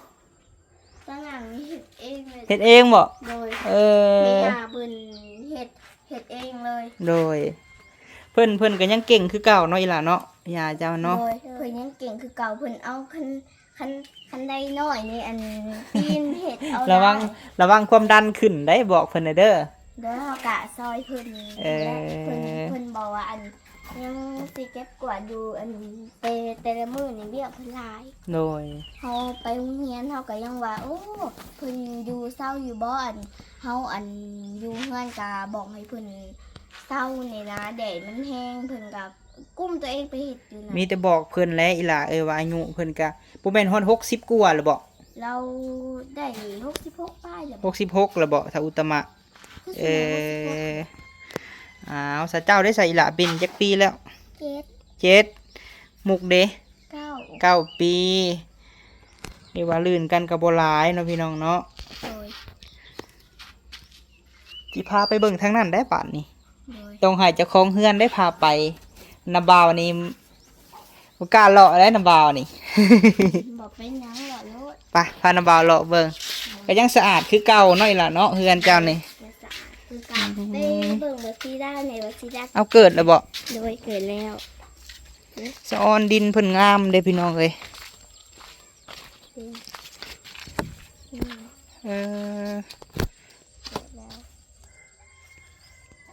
ຕາໜ່າງນີ້ເຮັດເອງເລີຍ. ເຮັດເອງບໍ່? ໂດຍ ເອີ ແມ່ຍ່າເພິ່ນເຮັດ ເຮັດເອງເລີຍ. ໂດຍ ເພິ່ນ ເພິ່ນກໍຍັງເກັ່ງຄືເກົ່າເນາະ ອີ່ຫຼ້າເນາະ ຍ່າເຈົ້າເນາະ. ໂດຍ ເພິ່ນຍັງເກັ່ງຄືເກົ່າ ເພິ່ນເອົາຄັນ ຄັນ ຄັນໄດນ້ອຍນີ້ ອັນ ປີນເຮັດເອົາ. ລະວັງ ລະວັງຄວາມດັນຂຶ້ນໄດ໋ ບອກເພິ່ນແດ່ເດີ. ໂດຍ ເຮົາກະຊ່ອຍເພິ່ນ. ເອີ ເພິ່ນ ເພິ່ນບອກວ່າ ອັນ ຍັງຊິເກັບກວາດຢູ່ ອັນ ແຕ່ ແຕ່ລະມື້ນີ້ວຽກເພິ່ນຫຼາຍ. ໂດຍ ເຮົາໄປໂຮງຮຽນ ເຮົາກະຍັງວ່າ ໂອ້ ເພິ່ນຢູ່ເຊົາຢູ່ບໍ່? ອັນ ເຮົາ ອັນ ຢູ່ເຮືອນກະບອກໃຫ້ເພິ່ນເຊົາແດ່ນະ ແດດມັນແຮງ ເພິ່ນກະ ກຸ້ມຕົວເອງໄປເຮັດຢູ່ນະ. ມີແຕ່ບອກເພິ່ນແຫຼະ ອີ່ຫຼ້າເອີຍ ວ່າອາຍຸເພິ່ນກະບໍ່ແມ່ນຮອດຫົກສິບກວ່າແລ້ວບໍ? ລາວໄດ້ຫົກສິບຫົກປາຍແລ້ວ. ຫົກສິບຫົກແລ້ວບໍ ທ້າວອຸດຕະມະ? ຄືຊິແມ່ນຫົກສິບຫົກ. ເອີ ອ້າວ ສະເຈົ້າໄດ້ໃສ່ ອີ່ຫຼ້າເປັນຈັກປີແລ້ວ? ເຈັດ. ເຈັດ. ມຸກເດ? ເກົ້າ. ເກົ້າປີ. ເອີ້ນວ່າລື່ນກັນກໍບໍ່ຫຼາຍເນາະ ພີ່ນ້ອງເນາະ. ໂດຍ ຊິພາໄປເບິ່ງທາງນັ້ນໄດ້ບາດນີ້. ໂດຍ ຕ້ອງໃຫ້ເຈົ້າຂອງເຮືອນໄດ້ພາໄປ. ນ້າບ່າວນີ້ບໍ່ກ້າເລາະແລ້ວ ນ້າບ່າວນີ້. ບໍ່ເປັນຫຍັງ ເລາະໂລດ. ໄປ ພານ້າບ່າວເລາະເບິ່ງ. ໂດຍ ກໍຍັງສະອາດຄືເກົ່າເນາະ ອີ່ຫຼ້າເນາະ ເຮືອນເຈົ້ານີ້. ຍັງສະອາດຄືເກົ່າ. ອືມ ເຕັມ ເບິ່ງບັກຊີດາແດ່ ບັກຊີດາ ເອົາ ເກີດແລ້ວບໍ? ໂດຍ ເກີດແລ້ວ. ສະອອນດິນເພິ່ນງາມເດ້ພີ່ນ້ອງເອີຍ. ເອີ ເກີດແລ້ວ.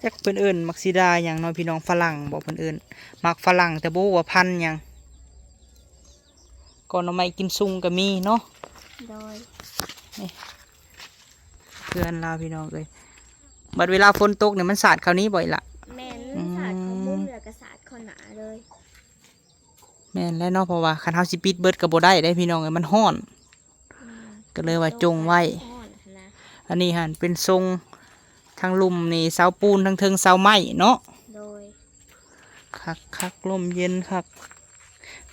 ຈັກເພິ່ນເອີ້ນໝາກຊີດາຫຍັງເນາະພີ່ນ້ອງ, ຝຣັ່ງບໍເພິ່ນເອີ້ນ ໝາກຝຣັ່ງ ແຕ່ບໍ່ຮູ້ວ່າພັນຫຍັງ. ກໍໜໍ່ໄມ້ກິມຊຸງກໍມີເນາະ. ໂດຍ. ນີ້ ເຮືອນລາວພີ່ນ້ອງເອີຍ. ບັດເວລາຝົນຕົກນີ້ມັນສາດເຂົ້ານີ້ບໍ່ອີ່ຫຼະ? ແມ່ນ. ອືມ ສາດເຂົ້າມຸມ ແລ້ວກໍສາດເຂົ້າໜ້າເລີຍ. ແມ່ນແລ້ວເນາະ, ເພາະວ່າຄັນເຮົາຊິປິດເບິດກໍບໍ່ໄດ້ເດ້ພີ່ນ້ອງເອີຍ, ມັນຮ້ອນ. ອືມ ກໍເລີຍວ່າຈົ່ງໄວ້. ຮ້ອນຫັ້ນນະ. ອັນນີ້ຫັ້ນເປັນຊົງ ທາງລຸ່ມນີ້ເສົາປູນ, ທາງເທິງເສົາໄມ້ເນາະ. ໂດຍ. ຄັກໆ ລົມເຢັນຄັກ.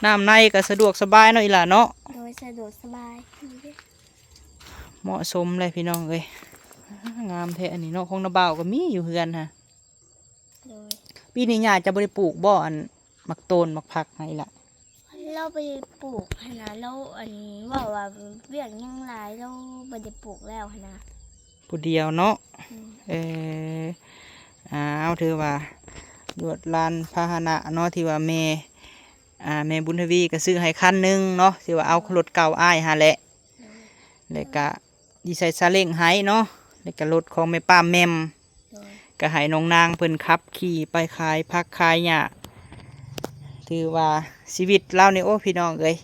ນ້ຳໃນກໍສະດວກສະບາຍເນາະອີ່ຫຼ້າເນາະ. ໂດຍ ສະດວກສະບາຍ. ເໝາະສົມເລີຍພີ່ນ້ອງເອີຍ. ງາມແທ້ອັນນີ້ເນາະ, ຂອງນ້າບ່າວກໍມີຢູ່ເຮືອນຫັ້ນ. ໂດຍ. ປີນີ້ຍ່າຈະບໍ່ໄດ້ປູກບໍ່ ອັນ ໝາກໂຕນໝາກຜັກຫັ້ນອີ່ຫຼ້າ? ລາວບໍ່ໄດ້ປູກຫັ້ນນະ, ລາວ ອັນ ເວົ້າວ່າວຽກຍັງຫຼາຍ ລາວບໍ່ໄດ້ປູກແລ້ວຫັ້ນນະ. ຜູ້ດຽວເນາະ. ອືມ. ເອີ ອ້າວ ຖືວ່າລວດລານພາຫະນະເນາະ ທີ່ວ່າແມ່ ອ່າ ແມ່ບຸນທະວີກໍຊື້ໃຫ້ຄັນໜຶ່ງເນາະ, ທີ່ວ່າເອົາ ໂດຍ ລົດເກົ່າອ້າຍຫັ້ນແຫຼະ. ໂດຍ. ແລ້ວກະ ດີໃສ່ຊາເລັ້ງໃຫ້ເນາະ, ແລ້ວກະລົດຂອງແມ່ປ້າແໝ່ມ. ໂດຍ. ກະໃຫ້ນ້ອງນາງເພິ່ນຂັບຂີ່ໄປຂາຍຜັກຂາຍຫຍ້າ. ຖືວ່າຊີວິດລາວນີ້ ໂອ້ ພີ່ນ້ອງເອີຍ,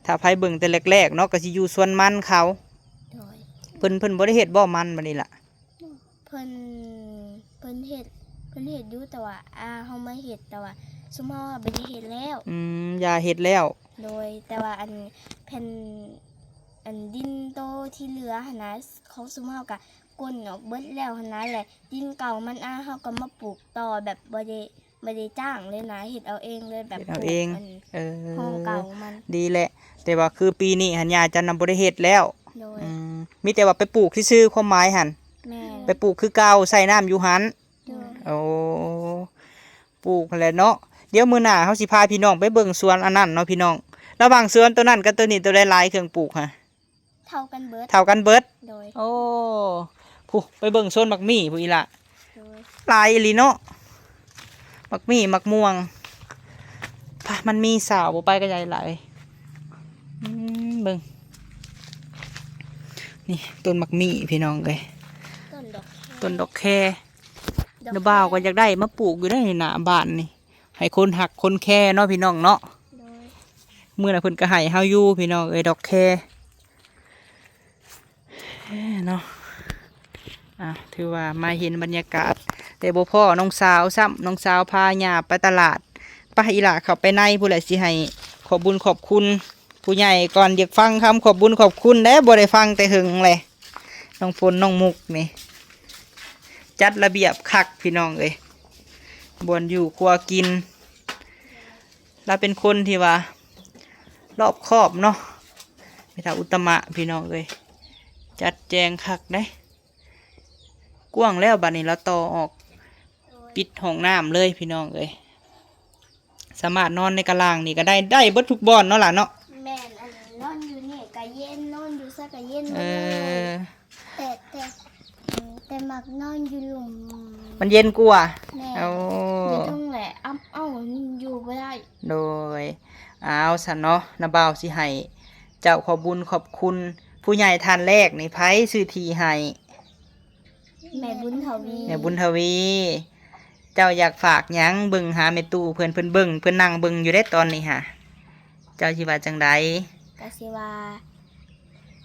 ຖ້າໃຜເບິ່ງແຕ່ແລກໆເນາະ ກະຊິຢູ່ສວນມັນເຂົາ. ໂດຍ. ເພິ່ນ ເພິ່ນບໍ່ໄດ້ເຮັດບໍ່ມັນບັດນີ້ລະ? ເພິ່ນ ເພິ່ນເຮັດ ເພິ່ນເຮັດຢູ່ ແຕ່ວ່າ ອ່າ ເຮົາມາເຮັດ ແຕ່ວ່າຊຸມເຮົາບໍ່ໄດ້ເຮັດແລ້ວ. ອືມ ຢ່າເຮັດແລ້ວ. ໂດຍ. ແຕ່ວ່າ ອັນ ແຜ່ນ ອັນ ດິນໂຕທີ່ເຫຼືອຫັ້ນນະ ຂອງຊຸມເຮົາກະ ກົ້ນອອກເບິດແລ້ວຫັ້ນນະ ແລະ ດິນເກົ່າມັນ ອ່າ ເຮົາກໍມາປູກຕໍ່ແບບບໍ່ໄດ້ ບໍ່ໄດ້ຈ້າງເລີຍນະ, ເຮັດເອົາເອງເລີຍ ແບບ ເຮັດເອົາເອງ. ປູກອັນ ເອີ ຫ້ອງເກົ່າມັນ. ດີແຫຼະ, ແຕ່ວ່າຄືປີນີ້ຫັ້ນ ຍ່າຈັນນະບໍ່ໄດ້ເຮັດແລ້ວ. ໂດຍ. ອືມ ມີແຕ່ວ່າໄປປູກຊື່ໆ ຄວາມໝາຍຫັ້ນ. ແມ່ນ. ໄປປູກຄືເກົ່າ ໃສ່ນ້ຳຢູ່ຫັ້ນ. ໂດຍ. ໂອ້ ປູກຫັ້ນແຫຼະເນາະ. ດຽວມື້ໜ້າເຮົາຊິພາພີ່ນ້ອງໄປເບິ່ງສວນອັນນັ້ນເນາະພີ່ນ້ອງ. ລະຫວ່າງສວນໂຕນັ້ນກັບໂຕນີ້ ໂຕໃດຫຼາຍເຄື່ອງປູກຫະ? ເທົ່າກັນເບິດ. ເທົ່າກັນເບິດ. ໂດຍ. ໂອ້ ຜູ້ ໄປເບິ່ງສວນໝາກມີ້ຜູ້ອີ່ຫຼະ. ໂດຍ. ຫຼາຍອີ່ຫຼີເນາະ ໝາກມີ້ໝາກມ່ວງ. ພະ ມັນມີສາວບໍ່ໄປກໍຍາຍຫຼາຍ. ອືມ ເບິ່ງ ນີ້ ຕົ້ນໝາກມີ້ພີ່ນ້ອງເອີຍ. ຕົ້ນດອກແຄ ຕົ້ນດອກແຄ. ດອກແຄ ນ້າບ່າວກໍຢາກໄດ້ມາປູກຢູ່ໃນໜ້າບ້ານນີ້ ໃຫ້ຄົນຮັກຄົນແຄເນາະພີ່ນ້ອງເນາະ. ໂດຍ. ມື້ນັ້ນເພິ່ນກໍໃຫ້ເຮົາຢູ່ພີ່ນ້ອງເອີຍ ດອກແຄ. ເອີ ເນາະ ອ່າ ຖືວ່າມາເຫັນບັນຍາກາດ ແຕ່ບໍ່ພໍ້ນ້ອງສາວຊ້ຳ. ນ້ອງສາວພາຍ່າໄປຕະຫຼາດ. ໄປ ອີ່ຫຼ້າເຂົ້າໄປໃນພຸ້ນແຫຼະ ຊິໃຫ້ຂອບບຸນຂອບຄຸນຜູ້ໃຫຍ່ກ່ອນ. ຢາກຟັງຄຳຂອບບຸນຂອບຄຸນແດ່ ບໍ່ໄດ້ຟັງແຕ່ເຫິງແຫຼະ. ນ້ອງຝົນ ນ້ອງມຸກນີ້ ຈັດລະບຽບຄັກພີ່ນ້ອງເອີຍ ບ່ອນຢູ່ຄົວກິນ. ລາວເປັນຄົນທີ່ວ່າລອບຄອບເນາະ ແມ່ເຖົ້າອຸດຕະມະ ພີ່ນ້ອງເອີຍ ຈັດແຈງຄັກເດ້. ກວ້າງແລ້ວ ບາດນີ້ລາວຕໍ່ອອກ ໂດຍ ປິດຫ້ອງນ້ຳເລີຍ ພີ່ນ້ອງເອີຍ. ສາມາດນອນໃນກະລ່າງນີ້ກໍໄດ້ ໄດ້ເບິດທຸກບ່ອນເນາະຫຼານເນາະ. ແມ່ນ ອັນນອນຢູ່ນີ້ກໍເຢັນ ນອນຢູ່ໃສກໍເຢັນ. ເອີ ແຕ່ ແຕ່ ແຕ່ມັກນອນຢູ່ລຸ່ມ ມັນເຢັນກວ່າ. ແມ່ນ. ໂອ້ ຢູ່ເທິງແຫຼະ ອ້ຳ ເອົ້າ ຢູ່ບໍ່ໄດ້. ໂດຍ. ອ້າວ ຊັ້ນເນາະ ນ້າບ່າວຊິໃຫ້ເຈົ້າຂອບບຸນຂອບຄຸນ ຜູ້ໃຫຍ່ທ່ານແລກນີ້ ໃຜຊື້ທີ່ໃຫ້? ແມ່ບຸນທະວີ. ແມ່ບຸນທະວີ. ເຈົ້າຢາກຝາກຫຍັງເບິ່ງຫາແມ່ຕູ້ເພິ່ນ ເພິ່ນເບິ່ງ ເພິ່ນນັ່ງເບິ່ງຢູ່ເດ້ຕອນນີ້ຫະ. ເຈົ້າຊິວ່າຈັ່ງໃດ? ກະຊິວ່າ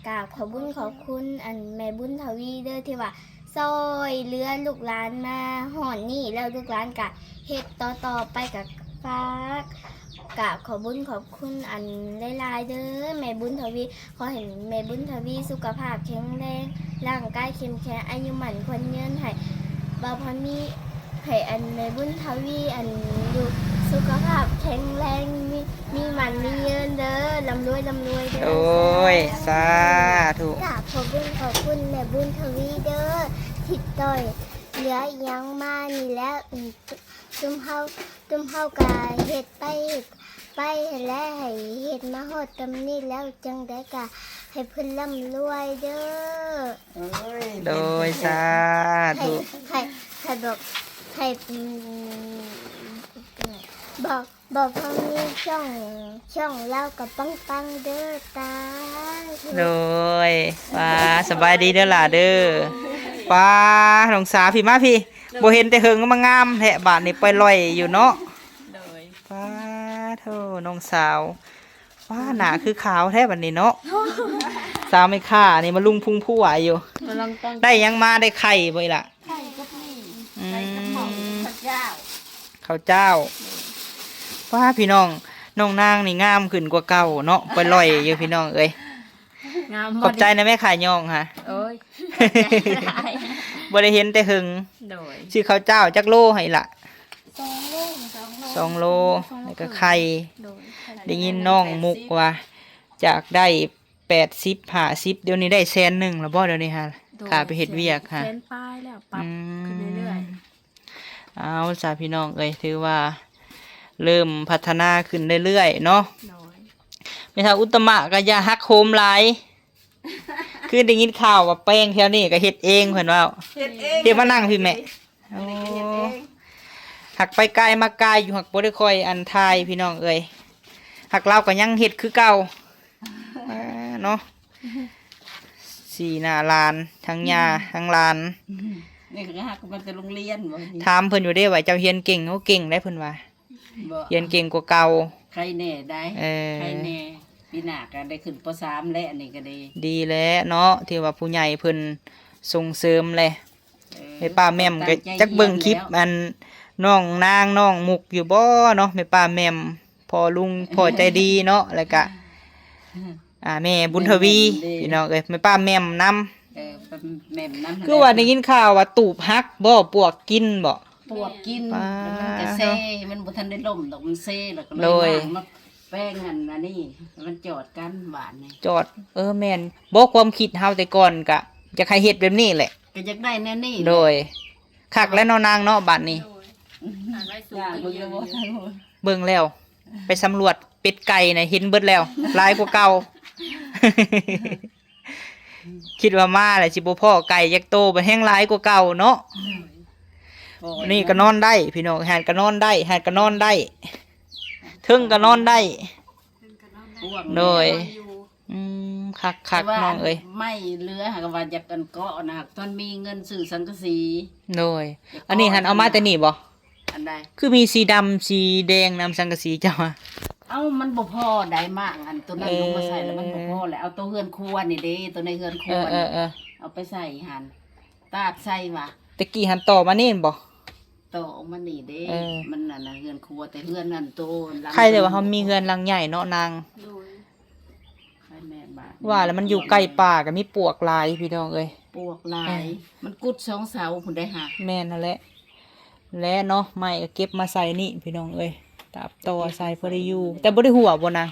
ກາບຂອບບຸນຂອບຄຸນ ອັນ ແມ່ບຸນທະວີເດີ ທີ່ວ່າຊ່ອຍເຫຼືອລູກຫຼານມາຮອດນີ້ ແລ້ວລູກຫຼານກະເຮັດຕໍ່ໆໄປ. ກະຝາກ ກາບຂອບບຸນຂອບຄຸນອັນຫຼາຍໆເດີ ແມ່ບຸນທະວີ. ຂໍໃຫ້ແມ່ບຸນທະວີສຸຂະພາບແຂງແຮງ ຮ່າງກາຍເຂັ້ມແຂງ ອາຍຸໝັ້ນຂວັນຍືນ ໃຫ້ບ່າວພາມີ ໃຫ້ອັນແມ່ບຸນທະວີອັນຢູ່ສຸຂະພາບແຂງແຮງ ມີ ມີໝັ້ນມີຍືນເດີ ລ່ຳລວຍ ລ່ຳລວຍເດີ. ໂອ້ຍ ສາທຸ. ກາບຂອບບຸນຂອບຄຸນແມ່ບຸນທະວີເດີ ທີ່ຊ່ອຍເຫຼືອອີ່ຫຍັງມານີ້ແຫຼະ. ຊຸມເຮົາ ຊຸມເຮົາກະເຮັດໄປເຮັດໄປຫັ້ນແຫຼະ ໃຫ້ເຮັດມາຮອດສ່ຳນີ້ແລ້ວ ຈັ່ງໃດກະໃຫ້ເພິ່ນລ່ຳລວຍເດີ. ໂດຍ ສາທຸ. ໃຫ້ ໃຫ້ ໃຫ້ບອກ ໃຫ້ ອືມ ບອກ ບອກເພິ່ນມີຊ່ອງ ຊ່ອງລາວກໍປັງໆເດີຕາ. ໂດຍ ປ້າ ສະບາຍດີເດີຫຼ້າເດີ. ປ້າ ນ້ອງສາວ ພີ່ມາພີ່ ບໍ່ເຫັນແຕ່ເຫິງ ມາງາມແທ້ບາດນີ້ ປ່ອຍລ່ອຍຢູ່ເນາະ. ໂດຍ ປ້າໂທ້ ນ້ອງສາວ ປ້າ ໜ້າຄືຂາວແທ້ບາດນີ້ເນາະ. ສາວແມ່ຄ້ານີ້ມາລຸງພຸງພວາຢູ່. ມາລອງຕ້ອງ ໄດ້ຫຍັງມາ ໄດ້ໄຂ່ບໍ່ອີ່ຫຼະ? ໄຂ່ກັບໝີ່ ອືມ ໄຂ່ກັບເຂົ້າ ເຂົ້າເຈົ້າ ເຂົ້າເຈົ້າ. ປ້າ ພີ່ນ້ອງ ນ້ອງນາງນີ້ງາມຂຶ້ນກວ່າເກົ່າເນາະ ປ່ອຍລ່ອຍຢູ່ພີ່ນ້ອງເອີຍ. ງາມ ຂອບໃຈນະແມ່ຂາຍຍ່ອງຫະ. ໂອ້ຍ ບໍ່ໄດ້ເຫັນແຕ່ເຫິງ. ໂດຍ ຊື້ເຂົ້າເຈົ້າຈັກໂລໃຫ້ລະ? ສອງໂລ ສອງໂລ ສອງໂລ ແລ້ວກໍໄຂ່. ໂດຍ ໄດ້ຍິນນ້ອງມຸກວ່າ ຈາກໄດ້ ແປດສິບ ຫ້າສິບ ດຽວນີ້ໄດ້ແສນໜຶ່ງແລ້ວບໍ່ ດຽວນີ້ຫະ? ໂດຍ ຄ່າໄປເຮັດວຽກຫະ ແສນປາຍແລ້ວ ປັບ ອືມ ຂຶ້ນເລື້ອຍໆ. ເອົາຊະ ພີ່ນ້ອງເອີຍ ຖືວ່າເລີ່ມພັດທະນາຂຶ້ນເລື້ອຍໆເນາະ. ໂດຍ ແມ່ເຖົ້າອຸດຕະມະກໍຢ່າຫັກໂຫມຫຼາຍ. ຄືໄດ້ຍິນຂ່າວວ່າແປງແຖວນີ້ກໍເຮັດເອງ ເພິ່ນເວົ້າ. ເຮັດເອງ ເຮັດ ມານັ່ງພີ້ແມ່. ອັນນີ້ກໍເຮັດເອງ. ໂອ້ ຫາກໄປກາຍມາກາຍຢູ່ ຫາກບໍ່ໄດ້ຄ່ອຍອັນຖ່າຍ ພີ່ນ້ອງເອີຍ. ຫາກລາວກໍຍັງເຮັດຄືເກົ່າ ເອີ ເນາະ. ສີໜ້າຫຼານ ທັງຍ່າ ອືມ ທັງຫຼານ. ນີ້ກໍຫາກມາແຕ່ໂຮງຮຽນບໍ່ນີ້? ຖາມເພິ່ນຢູ່ເດ້ວ່າ ເຈົ້າຮຽນເກັ່ງ? ໂອ້ ເກັ່ງໄດ໋ ເພິ່ນວ່າ. ບໍ່ ຮຽນເກັ່ງກວ່າເກົ່າ. ໄຄແນ່ໄດ໋. ເອີ ໄຄແນ່. ປີໜ້າກໍໄດ້ຂຶ້ນ ປໍສາມ ແລ້ວ ອັນນີ້ກໍດີ. ດີແລ້ວເນາະ ທີ່ວ່າຜູ້ໃຫຍ່ເພິ່ນສົ່ງເສີມແຫຼະ. ເອີ ແມ່ປ້າແໝ່ມກໍຈັກເບິ່ງຄລິບອັນນ້ອງນາງນ້ອງມຸກຢູ່ບໍ່ເນາະ ແມ່ປ້າແໝ່ມ ພໍ່ລຸງ ພໍ່ໃຈດີເນາະ ແລ້ວກະ ອ່າ ແມ່ບຸນທະວີ ພີ່ນ້ອງເອີຍ ແມ່ປ້າແໝ່ມນຳ. ເອີ ແມ່ນນຳ. ຄືວ່າໄດ້ຍິນຂ່າວວ່າຕູບຫັກບໍ່? ປວກກິນບໍ່? ປວກກິນ ປາ ແລ້ວມັນກະເຊ ມັນບໍ່ທັນໄດ້ລົ້ມດອກ ມັນເຊ ແລ້ວກໍເລີຍ ໂດຍ ມາ ມາແປງອັນ ອັນນີ້ ມັນຈອດກັນບາດນີ້ ຈອດ. ເອີ ແມ່ນ. ບໍ່ ຄວາມຄິດເຮົາແຕ່ກ່ອນກະຢາກໃຫ້ເຮັດແບບນີ້ແຫຼະ ກໍຢາກໄດ້ແນວນີ້ແຫຼະ. ໂດຍ ຄັກແລ້ວເນາະນາງເນາະ ບາດນີ້. ໂດຍ ຫາໄດ້ສູງຂຶ້ນເຍອະ. ເບິ່ງແລ້ວ ໄປສຳຫຼວດເປັດໄກ່ນະ ເຫັນເບິດແລ້ວ ຫຼາຍກວ່າເກົ່າ. ຄິດວ່າມາແລ້ວຊິບໍ່ພໍ້ໄກ່ຈັກໂຕ ບັດແຮ່ງຫຼາຍກວ່າເກົ່າເນາະ. ນີ້ກໍນອນໄດ້ພີ່ນ້ອງ ຫັ້ນກໍນອນໄດ້ ຫັ້ນກໍນອນໄດ້ ເທິງກໍນອນໄດ້. ໂດຍ ອືມ ຄັກໆ ນ້ອງເອີຍ. ໄມ້ເຫຼືອຫາກວ່າຢາກອັນເກາະນະ ຕອນມີເງິນຊື້ສັງກະສີ. ໂດຍ ອັນນີ້ຫັ້ນເອົາມາແຕ່ນີ້ບໍ່? ອັນໃດ? ຄືມີສີດຳສີແດງນຳສັງກະສີເຈົ້າຫະ? ເອົ້າ ມັນບໍ່ພໍໄດ໋ ມ້າງອັນໂຕນັ້ນ ເອີ ລົງມາໃສ່ແລ້ວມັນບໍ່ພໍແລ້ວ. ເອົາໂຕເຮືອນຄົວນີ້ເດ້ ໂຕໃນເຮືອນຄົວນີ້ ເອີ ເອີ ເອີ ເອົາໄປໃສ່ຫັ້ນ ຕາກໃສ່ຫວາ. ແຕ່ກີ້ຫັ້ນຕໍ່ມານີ້ແມ່ນບໍ່? ຕໍ່ອອກມານີ້ເດ້. ເອີ ມັນອັນນະ ເຮືອນຄົວ ແຕ່ເຮືອນອັນໂຕຫຼັງ ໃຄແຕ່ວ່າເຮົາມີເຮືອນຫຼັງໃຫຍ່ເນາະນາງ. ໂດຍ ໃຄແນ່ບາດ ວ່າແລ້ວມັນຢູ່ໃກ້ປ່າກໍມີປວກຫຼາຍພີ່ນ້ອງເອີຍ ປວກຫຼາຍ. ເອີ ມັນກຸດສອງເສົາພຸ້ນໄດ໋ຫະ. ແມ່ນຫັ້ນແຫຼະ. ແລະເນາະ ໄມ້ກໍເກັບມາໃສ່ນີ້ພີ່ນ້ອງເອີຍ ຕາບຕໍ່ໃສ່ພໍໄດ້ຢູ່. ແຕ່ບໍ່ໄດ້ຮົ່ວບໍ່ນາງ?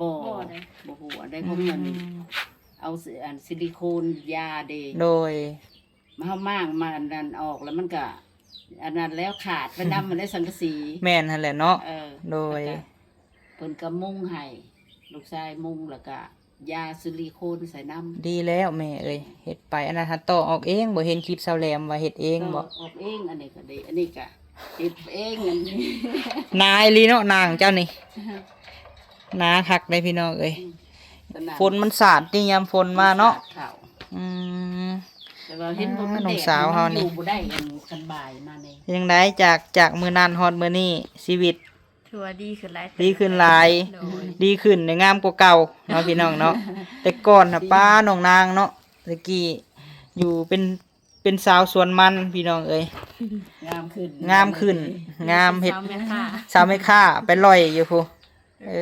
ບໍ່ ບໍ່ໄດ້ ບໍ່ຮົ່ວໄດ໋ ເພາະມັນ ອືມ ເອົາ ອັນ ຊິລິໂຄນຢາເດ້. ໂດຍ ເຮົາມ້າງມາອັນນັ້ນອອກແລ້ວມັນກະອັນນັ້ນແລ້ວ ຂາດໄປນຳ ມັນໄດ້ສັງກະສີ. ແມ່ນຫັ້ນແຫຼະເນາະ. ເອີ ໂດຍ ແລ້ວກະເພິ່ນກະມຸງໃຫ້ ລູກຊາຍມຸງ ແລ້ວກະ ຢາຊິລິໂຄນໃສ່ນຳ. ດີແລ້ວແມ່ເອີຍ ເຮັດໄປ. ອັນນັ້ນຫາຕໍ່ອອກເອງບໍ່? ເຫັນຄລິບສາວແຫຼມວ່າເຮັດເອງບໍ່? ຕໍ່ອອກເອງ. ອັນນີ້ກໍດີ ອັນນີ້ກໍເຮັດເອງ. ອັນນີ້ ໜາອີ່ຫຼີເນາະນາງເຈົ້ານີ້ ໜາຄັກເດ້ພີ່ນ້ອງເອີຍ. ອືມ ຝົນມັນສາດຕິ ຍາມຝົນມາເນາະ. ອືມ ແຕ່ວ່າເຫັນບໍ່ ມັນ ນ້ອງສາວເຮົານີ້ ຢູ່ບໍ່ໄດ້ ອັນຄັນບ່າຍມານີ້. ເປັນຈັ່ງໃດ ຈາກ ຈາກມື້ນັ້ນຮອດມື້ນີ້ ຊີວິດ ຖືວ່າດີຂຶ້ນຫຼາຍເຕີບ. ດີຂຶ້ນຫຼາຍ. ໂດຍ ດີຂຶ້ນ ໄດ້ງາມກວ່າເກົ່າເນາະ ພີ່ນ້ອງເນາະ. ແຕ່ກ່ອນນະ ປ້າ ນ້ອງນາງເນາະ ແຕ່ກີ້ຢູ່ເປັນ ເປັນສາວສວນມັນພີ່ນ້ອງເອີຍ. ງາມຂຶ້ນ ງາມຂຶ້ນ ງາມ ເຮັດສາວແມ່ຄ້າ ສາວແມ່ຄ້າໄປລ່ອຍຢູ່ພຸ້ນ. ເອີ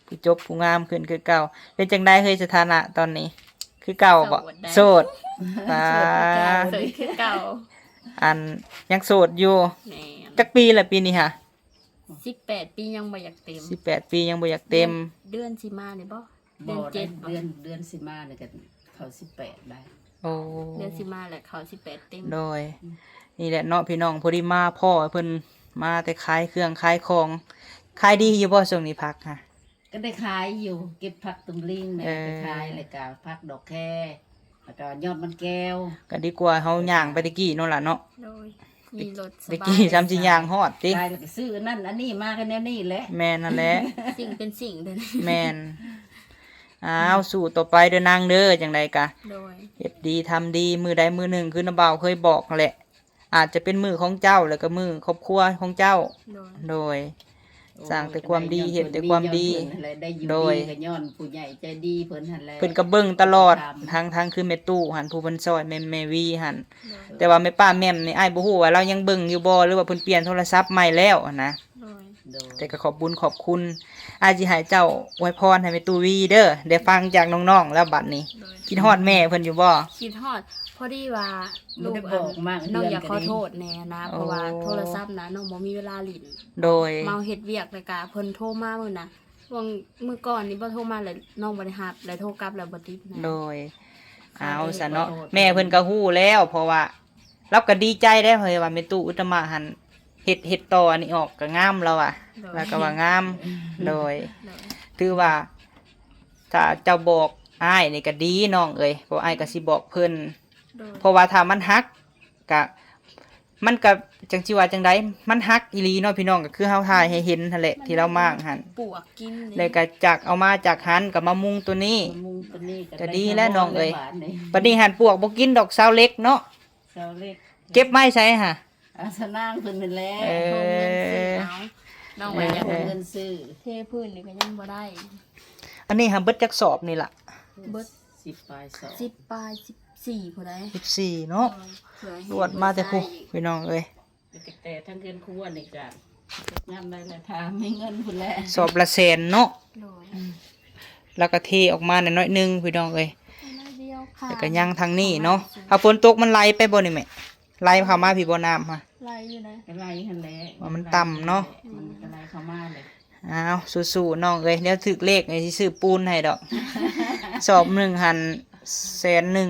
ຜູ້ຈົບຜູ້ງາມຂຶ້ນຄືເກົ່າ. ເປັນຈັ່ງໃດເຮີ້ຍ ສະຖານະຕອນນີ້ ຄືເກົ່າບໍ່? ໂສດ ໂສດ. ປ້າ ໂສດຄືເກົ່າ ໂສດຄືເກົ່າ. ອັນ ຍັງໂສດຢູ່. ແມ່ນ. ຈັກປີລະປີນີ້ຫະ? ສິບແປດປີ ຍັງບໍ່ຢາກເຕັມ. ສິບແປດປີ ຍັງບໍ່ຢາກເຕັມ. ເດືອນ ເດືອນຊິມານີ້ບໍ່? ເດືອນເຈັດບໍ່? ເດືອນ ເດືອນຊິມານີ້ກໍເຂົ້າສິບແປດໄດ້. ໂອ້ ເດືອນຊິມາແຫຼະເຂົ້າສິບແປດເຕັມ. ໂດຍ ອືມ ນີ້ແຫຼະເນາະພີ່ນ້ອງ ພໍດີມາພໍ້ເພິ່ນມາແຕ່ຂາຍເຄື່ອງຂາຍຂອງ. ຂາຍດີຢູ່ບໍ່ຊ່ວງນີ້ຜັກຫະ? ກໍໄດ້ຂາຍຢູ່ ເກັບຜັກຕຸ່ມລິງແມ່ ເອີ ໄປຂາຍ ແລ້ວກໍຜັກດອກແຄ. ແລ້ວກໍຍອດມັນແກ້ວ ກໍດີກວ່າເຮົາຍ່າງໄປແຕ່ກີ້ເນາະຫຼ້າເນາະ. ໂດຍ ມີລົດສະບາຍ ແຕ່ກີ້ຊ້ຳຊິຍ່າງຮອດຕິ ໄປແລ້ວກໍຊື້ອັນນັ້ນອັນນີ້ມາ ກໍແນວນີ້ແຫຼະ. ແມ່ນຫັ້ນແຫຼະ ສິ່ງເປັນສິ່ງເດີ. ແມ່ນ. ອ້າວ ສູ້ຕໍ່ໄປເດີນາງເດີ ຈັ່ງໃດກະ ໂດຍ ເຮັດດີທຳດີ ມື້ໃດມື້ໜຶ່ງ ຄືນ້າບ່າວເຄີຍບອກຫັ້ນແຫຼະ ອາດຈະເປັນມື້ຂອງເຈົ້າ ແລ້ວກໍມື້ຄອບຄົວຂອງເຈົ້າ. ໂດຍ ໂດຍ ສ້າງແຕ່ຄວາມດີ ເຮັດແຕ່ຄວາມດີ. ໂດຍ ກໍຍ້ອນຜູ້ໃຫຍ່ໃຈດີເພິ່ນຫັ້ນແຫຼະ ເພິ່ນກໍເບິ່ງຕະຫຼອດ ທັງ ທັງຄືແມ່ຕູ້ຫັ້ນ ຜູ້ເພິ່ນຊ່ອຍແມ່ ແມ່ວີຫັ້ນ. ໂດຍ ແຕ່ວ່າແມ່ປ້າແໝ້ມນີ້ ອ້າຍບໍ່ຮູ້ວ່າລາວຍັງເບິ່ງຢູ່ບໍ່ ຫຼືວ່າເພິ່ນປ່ຽນໂທລະສັບໃໝ່ແລ້ວຫັ້ນນະ. ໂດຍ ໂດຍ ແຕ່ກໍຂອບບຸນຂອບຄຸນ ອ້າຍຊິໃຫ້ເຈົ້າອວຍພອນໃຫ້ແມ່ຕູ້ວີເດີ ໄດ້ຟັງຈາກນ້ອງໆແລ້ວບັດນີ້. ໂດຍ ຄິດຮອດແມ່ເພິ່ນຢູ່ບໍ່? ຄິດຮອດ ພໍດີວ່າລູກ ອັນ ນ້ອງຢາກຂໍໂທດແດ່ນະ ເພາະວ່າໂທລະສັບນະ ນ້ອງບໍ່ມີເວລາຫຼິ້ນ. ໂດຍ ເມົາເຮັດວຽກ ແລ້ວກະເພິ່ນໂທມາມື້ນະ ຊ່ວງມື້ກ່ອນນີ້ບໍ່ໂທມາ ແລ້ວນ້ອງບໍ່ໄດ້ຮັບ ແລ້ວໂທກັບແລ້ວບໍ່ຕິດນະ. ໂດຍ ເອົາຊະເນາະ ແມ່ເພິ່ນກໍຮູ້ແລ້ວ ເພາະວ່າລາວກໍດີໃຈເດ້ ເພາະວ່າແມ່ຕູ້ອຸດຕະມະຫັ້ນ ເຮັດ ເຮັດຕໍ່ອັນນີ້ອອກກໍງາມລາວວ່າ. ໂດຍ ລາວກໍວ່າງາມ. ໂດຍ ໂດຍ ຖືວ່າຖ້າເຈົ້າບອກອ້າຍນີ້ກໍດີນ້ອງເອີຍ ເພາະອ້າຍກໍຊິບອກເພິ່ນ. ໂດຍ ເພາະວ່າຖ້າມັນຫັກ ກະ ມັນກະ ຈັ່ງຊິວ່າຈັ່ງໃດ ມັນຫັກອີ່ຫຼີເນາະພີ່ນ້ອງ ກໍຄືເຮົາຖ່າຍໃຫ້ເຫັນຫັ້ນແຫຼະ ທີ່ລາວມ້າງຫັ້ນ ປວກກິນ ແລ້ວກະຈາກເອົາມາຈາກຫັ້ນກໍມາມຸງຕົວນີ້ ມາມຸງຕົວນີ້ ກະດີແລ້ວນ້ອງເອີຍ. ບັດນີ້ຫັ້ນປວກບໍ່ກິນດອກ ຊາວເລັກເນາະ. ຊາວເລັກ ເກັບໄວ້ໃສຫະ? ອາ ສະນາງເພິ່ນນັ້ນແຫຼະ. ເອີ ເອົາເງິນຊື້ເອົາ ນ້ອງວ່າຢາກເອົາເງິນຊື້ ເອີ ເທພື້ນນີ້ກໍຍັງບໍ່ໄດ້. ອັນນີ້ຫາເບິດຈັກສອບນີ້ລະ? ເບິດສິບປາຍສອບ ສິບປາຍ ສິບສີ່ຜູ້ໃດ ສິບສີ່ເນາະ. ໂດຍ ລວດມາແຕ່ພຸ້ນ ພີ່ນ້ອງເອີຍ ແຕ່ທາງເຮືອນຄົວນີ້ກະຍາມໃດລະ ຖ້າມີເງິນພຸ້ນແຫຼະ ສອບລະແສນເນາະ. ໂດຍ ອືມ ແລ້ວກໍເທອອກມາໜ້ອຍໜຶ່ງ ພີ່ນ້ອງເອີຍ ແຕ່ກໍຍັງທາງນີ້ເນາະ. ຖ້າຝົນຕົກມັນໄຫຼໄປບໍ່ນີ້ແມ່? ໄຫຼເຂົ້າມາພີ້ບໍ່ນ້ຳຫະ? ໄຫຼຢູ່ໃດ໋ ກໍໄຫຼຫັ້ນແຫຼະ ວ່າມັນຕ່ຳເນາະ ມັນກໍໄຫຼເຂົ້າມາແຫຼະ. ອ້າວ ສູ້ໆນ້ອງເອີຍ ແນວຖືກເລກນີ້ຊິຊື້ປູນໃຫ້ດອກ ສອບໜຶ່ງຫັ້ນແສນໜຶ່ງ.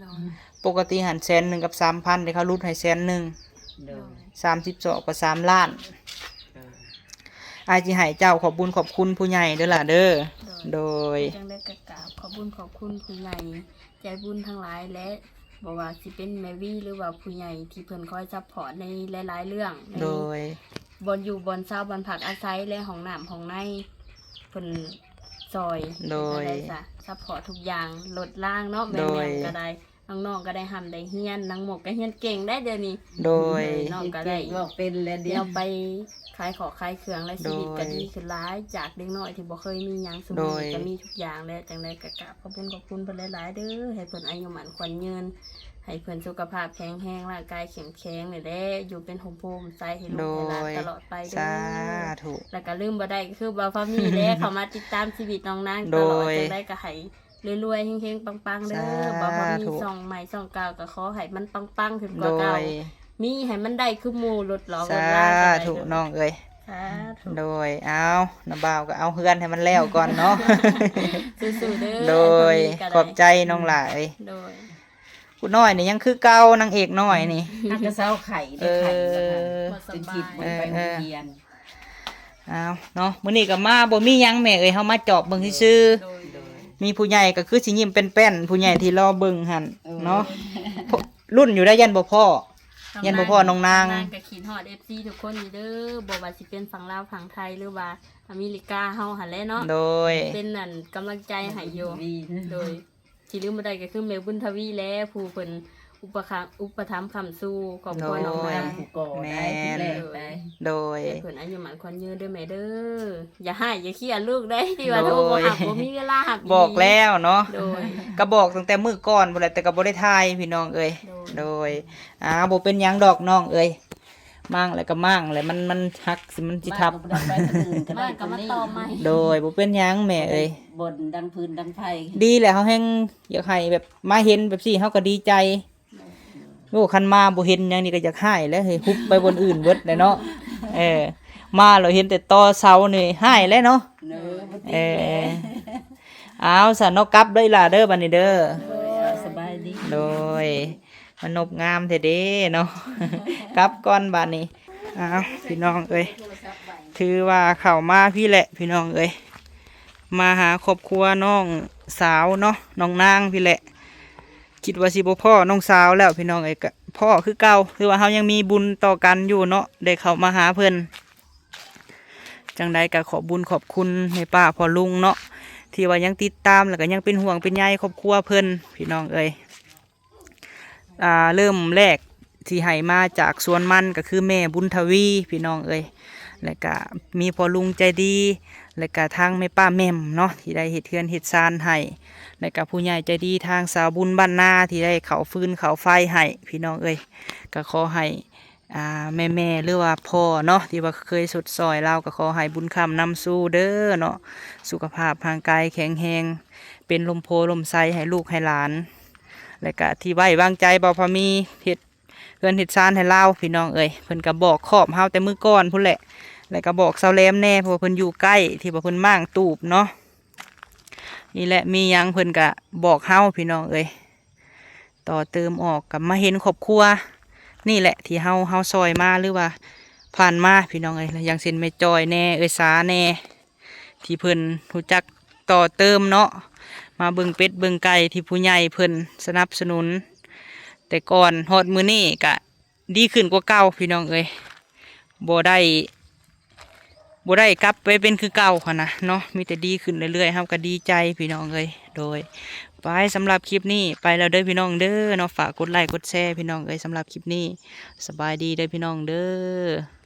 ໂດຍ ປົກກະຕິຫັ້ນແສນໜຶ່ງກັບສາມພັນ ແຕ່ເຂົາຫຼຸດໃຫ້ແສນໜຶ່ງ. ໂດຍ ສາມສິບສອບກໍສາມລ້ານ. ໂດຍ ອ້າຍຊິໃຫ້ເຈົ້າຂອບບຸນຂອບຄຸນຜູ້ໃຫຍ່ເດີຫຼ້າເດີ. ໂດຍ ໂດຍ ຈັ່ງໃດກໍກາບຂອບບຸນຂອບຄຸນຜູ້ໃຫຍ່ໃຈບຸນທັງຫຼາຍແຫຼະ ບໍ່ວ່າຊິເປັນແມ່ວີ ຫຼືວ່າຜູ້ໃຫຍ່ທີ່ເພິ່ນຄອຍຊັບພອດໃນຫຼາຍໆເລື່ອງ ໃນ ໂດຍ ບ່ອນຢູ່ບ່ອນເຊົາ ບ່ອນພັກອາໄສ ແລະ ຫ້ອງນ້ຳຫ້ອງໃນ ເພິ່ນຊ່ອຍ. ໂດຍ ຈັ່ງໃດຊະ ຊັບພອດທຸກຢ່າງ ລົດລາງເນາະ ແມ່ນຫຍັງກໍໄດ້ ໂດຍ ນ້ອງໆກໍໄດ້ຮ່ຳໄດ້ຮຽນ ນາງໝົກກໍຮຽນເກັ່ງໄດ໋ດຽວນີ້. ໂດຍ ນ້ອງກໍໄດ້ ເວົ້າເປັນແລ້ວດຽວ ໄປຂາຍຂອງຂາຍເຄື່ອງ ແລະ ໂດຍ ຊີວິດກໍດີຂຶ້ນຫຼາຍ ຈາກເດັກນ້ອຍທີ່ບໍ່ເຄີຍມີຫຍັງ ຊຸມນີ້ ໂດຍ ກໍມີທຸກຢ່າງແລ້ວ. ຈັ່ງໃດກໍກາບຂອບຄຸນຂອບຄຸນເພິ່ນຫຼາຍໆເດີ ໃຫ້ເພິ່ນອາຍຸໝັ້ນຂວັນຍືນ ໃຫ້ເພິ່ນສຸຂະພາບແຂງແຮງ ຮ່າງກາຍເຂັ້ມແຂງນີ້ແຫຼະ ຢູ່ເປັນຮົ່ມໂພຮົ່ມໄຊໃຫ້ລູກໃຫ້ຫຼານ ໂດຍ ຕະຫຼອດໄປເດີ. ສາທຸ ແລ້ວກໍລືມບໍ່ໄດ້ກໍຄືບ່າວພາມີແຫຼະ ເຂົ້າມາຕິດຕາມຊີວິດນ້ອງນາງຕະຫຼອດ. ໂດຍ ຈັ່ງໃດກໍໃຫ້ ລວຍໆ ເຮັງໆ ປັງໆ ເດີ. ສາທຸ ບໍ່ວ່າມີຊ່ອງໃໝ່ຊ່ອງເກົ່າກໍຂໍໃຫ້ມັນປັງໆ ຂຶ້ນກວ່າເກົ່າ. ໂດຍ ມີໃຫ້ມັນໄດ້ຄືໝູ່ ລົດຫຼໍ່ ສາທຸ ລົດລາງກໍໄດ້ເດີ ນ້ອງເອີຍ. ສາທຸ ໂດຍ ເອົາ ນ້າບ່າວກໍເອົາເຮືອນໃຫ້ມັນແລ້ວກ່ອນເນາະ. ສູ້ໆ ເດີ ໂດຍ ໃຫ້ເພິ່ນມີກໍໄດ້ ຂອບໃຈນ້ອງຫຼາຍ. ໂດຍ ຜູ້ນ້ອຍນີ້ຍັງຄືເກົ່າ ນາງເອກນ້ອຍນີ້ ຫາກະເຊົາໄຂ້ ໄດ້ໄຂ້ ເອີ ແລ້ວກໍ ບໍ່ສະບາຍ ເປັນທິດບໍ່ໄດ້ໄປໂຮງຮຽນ. ເອີ ເອີ ອ້າວເນາະ ມື້ນີ້ກໍມາບໍ່ມີຫຍັງແມ່ເອີຍ ເຮົາມາຈອບເບິ່ງຊື່ໆ. ໂດຍ ໂດຍ ມີຜູ້ໃຫຍ່ກໍຄືຊິຍິ້ມແປ້ນໆ ຜູ້ໃຫຍ່ທີ່ລໍເບິ່ງຫັ້ນ ເອີ ເນາະ. ລຸ້ນຢູ່ໄດ໋ ຢ້ານບໍ່ພໍ້ ຢ້ານບໍ່ພໍ້ນ້ອງນາງ. ນ້ອງນາງກໍຄິດຮອດເອັຟຊີທຸກຄົນຢູ່ເດີ ບໍ່ວ່າຊິເປັນຝັ່ງລາວ ຝັ່ງໄທ ຫຼືວ່າອາເມລິກາເຮົາຫັ້ນແຫຼະເນາະ. ໂດຍ ເປັນອັນກຳລັງໃຈໃຫ້ຢູ່. ໂດຍ ທີ່ລືມບໍ່ໄດ້ກໍຄືແມ່ບຸນທະວີແຫຼະ ຜູ້ເພິ່ນອຸປະຄະ ອຸປະຖຳຄ້ຳຊູຄອບຄົວນ້ອງນາງ. ໂດຍ ແມ່ນ ໂດຍ ໃຫ້ເພິ່ນອາຍຸໝັ້ນຂວັນຍືນເດີແມ່ເດີ. ຢ່າຮ້າຍຢ່າຄຽດລູກເດ້ ທີ່ວ່າໂທບໍ່ຮັບ ໂດຍ ບໍ່ມີເວລາຮັບ ບອກແລ້ວເນາະ. ໂດຍ ກໍບອກຕັ້ງແຕ່ມື້ກ່ອນພຸ້ນແຫຼະ ແຕ່ກໍບໍ່ໄດ້ຖ່າຍພີ່ນ້ອງເອີຍ. ໂດຍ ໂດຍ ອ້າວ ບໍ່ເປັນຫຍັງດອກນ້ອງເອີຍ. ມ້າງແລ້ວກໍມ້າງແຫຼະ ມັນ ມັນຫັກ ມັນຊິທັບ. ມ້າງກໍບໍ່ໄດ້ໄປທາງອື່ນກໍໄດ້ ມ້າງກໍມາຕໍ່ໃໝ່. ໂດຍ ບໍ່ເປັນຫຍັງແມ່ເອີຍ ບ່ອນດັງຟືນດັງໄຟ. ດີແຫຼະ ເຮົາແຮ່ງຢາກໃຫ້ແບບມາເຫັນແບບຊີ້ ເຮົາກໍດີໃຈ. ໂອ້ ຄັນມາບໍ່ເຫັນຫຍັງນີ້ກໍຢາກຮ້າຍແຫຼະ ເຮີ້ຍ ຮຸບໄປບ່ອນອື່ນເບິດແຫຼະເນາະ. ເອີ ມາແລ້ວເຫັນແຕ່ຕໍເສົານີ້ຮ້າຍແຫຼະເນາະ. ເອີ ເອີ ເອົາ ຊັ້ນເນາະ ກັບເດີອີ່ຫຼ້າເດີ ບັດນີ້ເດີ. ໂດຍ ເອົາ ສະບາຍດີ. ໂດຍ ມານົບງາມແທ້ເດ້ເນາະ. ກັບກ່ອນບາດນີ້. ອ້າວ ພີ່ນ້ອງເອີຍ ຖືວ່າເຂົ້າມາພີ້ແຫຼະພີ່ນ້ອງເອີຍ ມາຫາຄອບຄົວນ້ອງສາວເນາະ ນ້ອງນາງພີ້ແຫຼະ. ຄິດວ່າຊິບໍ່ພໍ້ນ້ອງສາວແລ້ວພີ່ນ້ອງເອີຍ ກໍພໍ້ຄືເກົ່າ ຄືວ່າເຮົາຍັງມີບຸນຕໍ່ກັນຢູ່ເນາະ ໄດ້ເຂົ້າມາຫາເພິ່ນ. ຈັ່ງໃດກໍຂອບບຸນຂອບຄຸນແມ່ປ້າພໍ່ລຸງເນາະ ທີ່ວ່າຍັງຕິດຕາມ ແລ້ວກໍຍັງເປັນຫ່ວງເປັນໃຍຄອບຄົວເພິ່ນ ພີ່ນ້ອງເອີຍ. ອ່າ ເລີ່ມແລກທີ່ໃຫ້ມາຈາກສວນມັນກໍຄືແມ່ບຸນທະວີ ພີ່ນ້ອງເອີຍ ແລ້ວກະມີພໍ່ລຸງໃຈດີ ແລ້ວກະທາງແມ່ປ້າແໝ່ມເນາະ ທີ່ໄດ້ເຮັດເຮືອນເຮັດຊານໃຫ້ ແລ້ວກະຜູ້ໃຫຍ່ໃຈດີທາງສາວບຸນບ້ານນາ ທີ່ໄດ້ເຂົ້າຟືນເຂົ້າໄຟໃຫ້ ພີ່ນ້ອງເອີຍ. ກໍຂໍໃຫ້ ອ່າ ແມ່ໆ ຫຼືວ່າພໍ່ເນາະ ທີ່ວ່າເຄີຍຊົດຊ່ອຍລາວ ກໍຂໍໃຫ້ບຸນຄ້ຳນຳຊູເດີເນາະ ສຸຂະພາບຮ່າງກາຍແຂງແຮງ ເປັນລົມໂພລົມໄຊໃຫ້ລູກໃຫ້ຫຼານ ແລ້ວກະທີ່ໄວ້ວາງໃຈບ່າວພາມີເຮັດເຮືອນເຮັດຊານໃຫ້ລາວ ພີ່ນ້ອງເອີຍ. ເພິ່ນກໍບອກຂອບເຮົາແຕ່ມື້ກ່ອນພຸ້ນແຫຼະ ແລ້ວກໍບອກສາວແຫຼມແດ່ ເພາະວ່າເພິ່ນຢູ່ໃກ້ ທີ່ວ່າເພິ່ນມ້າງຕູບເນາະ. ນີ້ແຫຼະ ມີຫຍັງເພິ່ນກໍບອກເຮົາ ພີ່ນ້ອງເອີຍ ຕໍ່ເຕີມອອກ ກໍມາເຫັນຄອບຄົວນີ້ແຫຼະ ທີ່ເຮົາ ເຮົາຊ່ອຍມາ ຫຼືວ່າຜ່ານມາ ພີ່ນ້ອງເອີຍ ຢ່າງເຊັ່ນແມ່ຈ້ອຍແດ່ ເອື້ອຍສາແດ່ ທີ່ເພິ່ນຮູ້ຈັກຕໍ່ເຕີມເນາະ ມາເບິ່ງເປັດເບິ່ງໄກ່ ທີ່ຜູ້ໃຫຍ່ເພິ່ນສະໜັບສະໜູນແຕ່ກ່ອນ ຮອດມື້ນີ້ກະດີຂຶ້ນກວ່າເກົ່າ ພີ່ນ້ອງເອີຍ. ບໍ່ໄດ້ ບໍ່ໄດ້ກັບໄປເປັນຄືເກົ່າຫັ້ນນະເນາະ ມີແຕ່ດີຂຶ້ນເລື້ອຍໆ ເຮົາກໍດີໃຈ ພີ່ນ້ອງເອີຍ. ໂດຍ ໄປ ສຳລັບຄລິບນີ້ໄປແລ້ວເດີ ພີ່ນ້ອງເດີເນາະ ຝາກກົດໄລກົດແຊ ພີ່ນ້ອງເອີຍ. ສຳລັບຄລິບນີ້ ສະບາຍດີເດີ ພີ່ນ້ອງເດີ.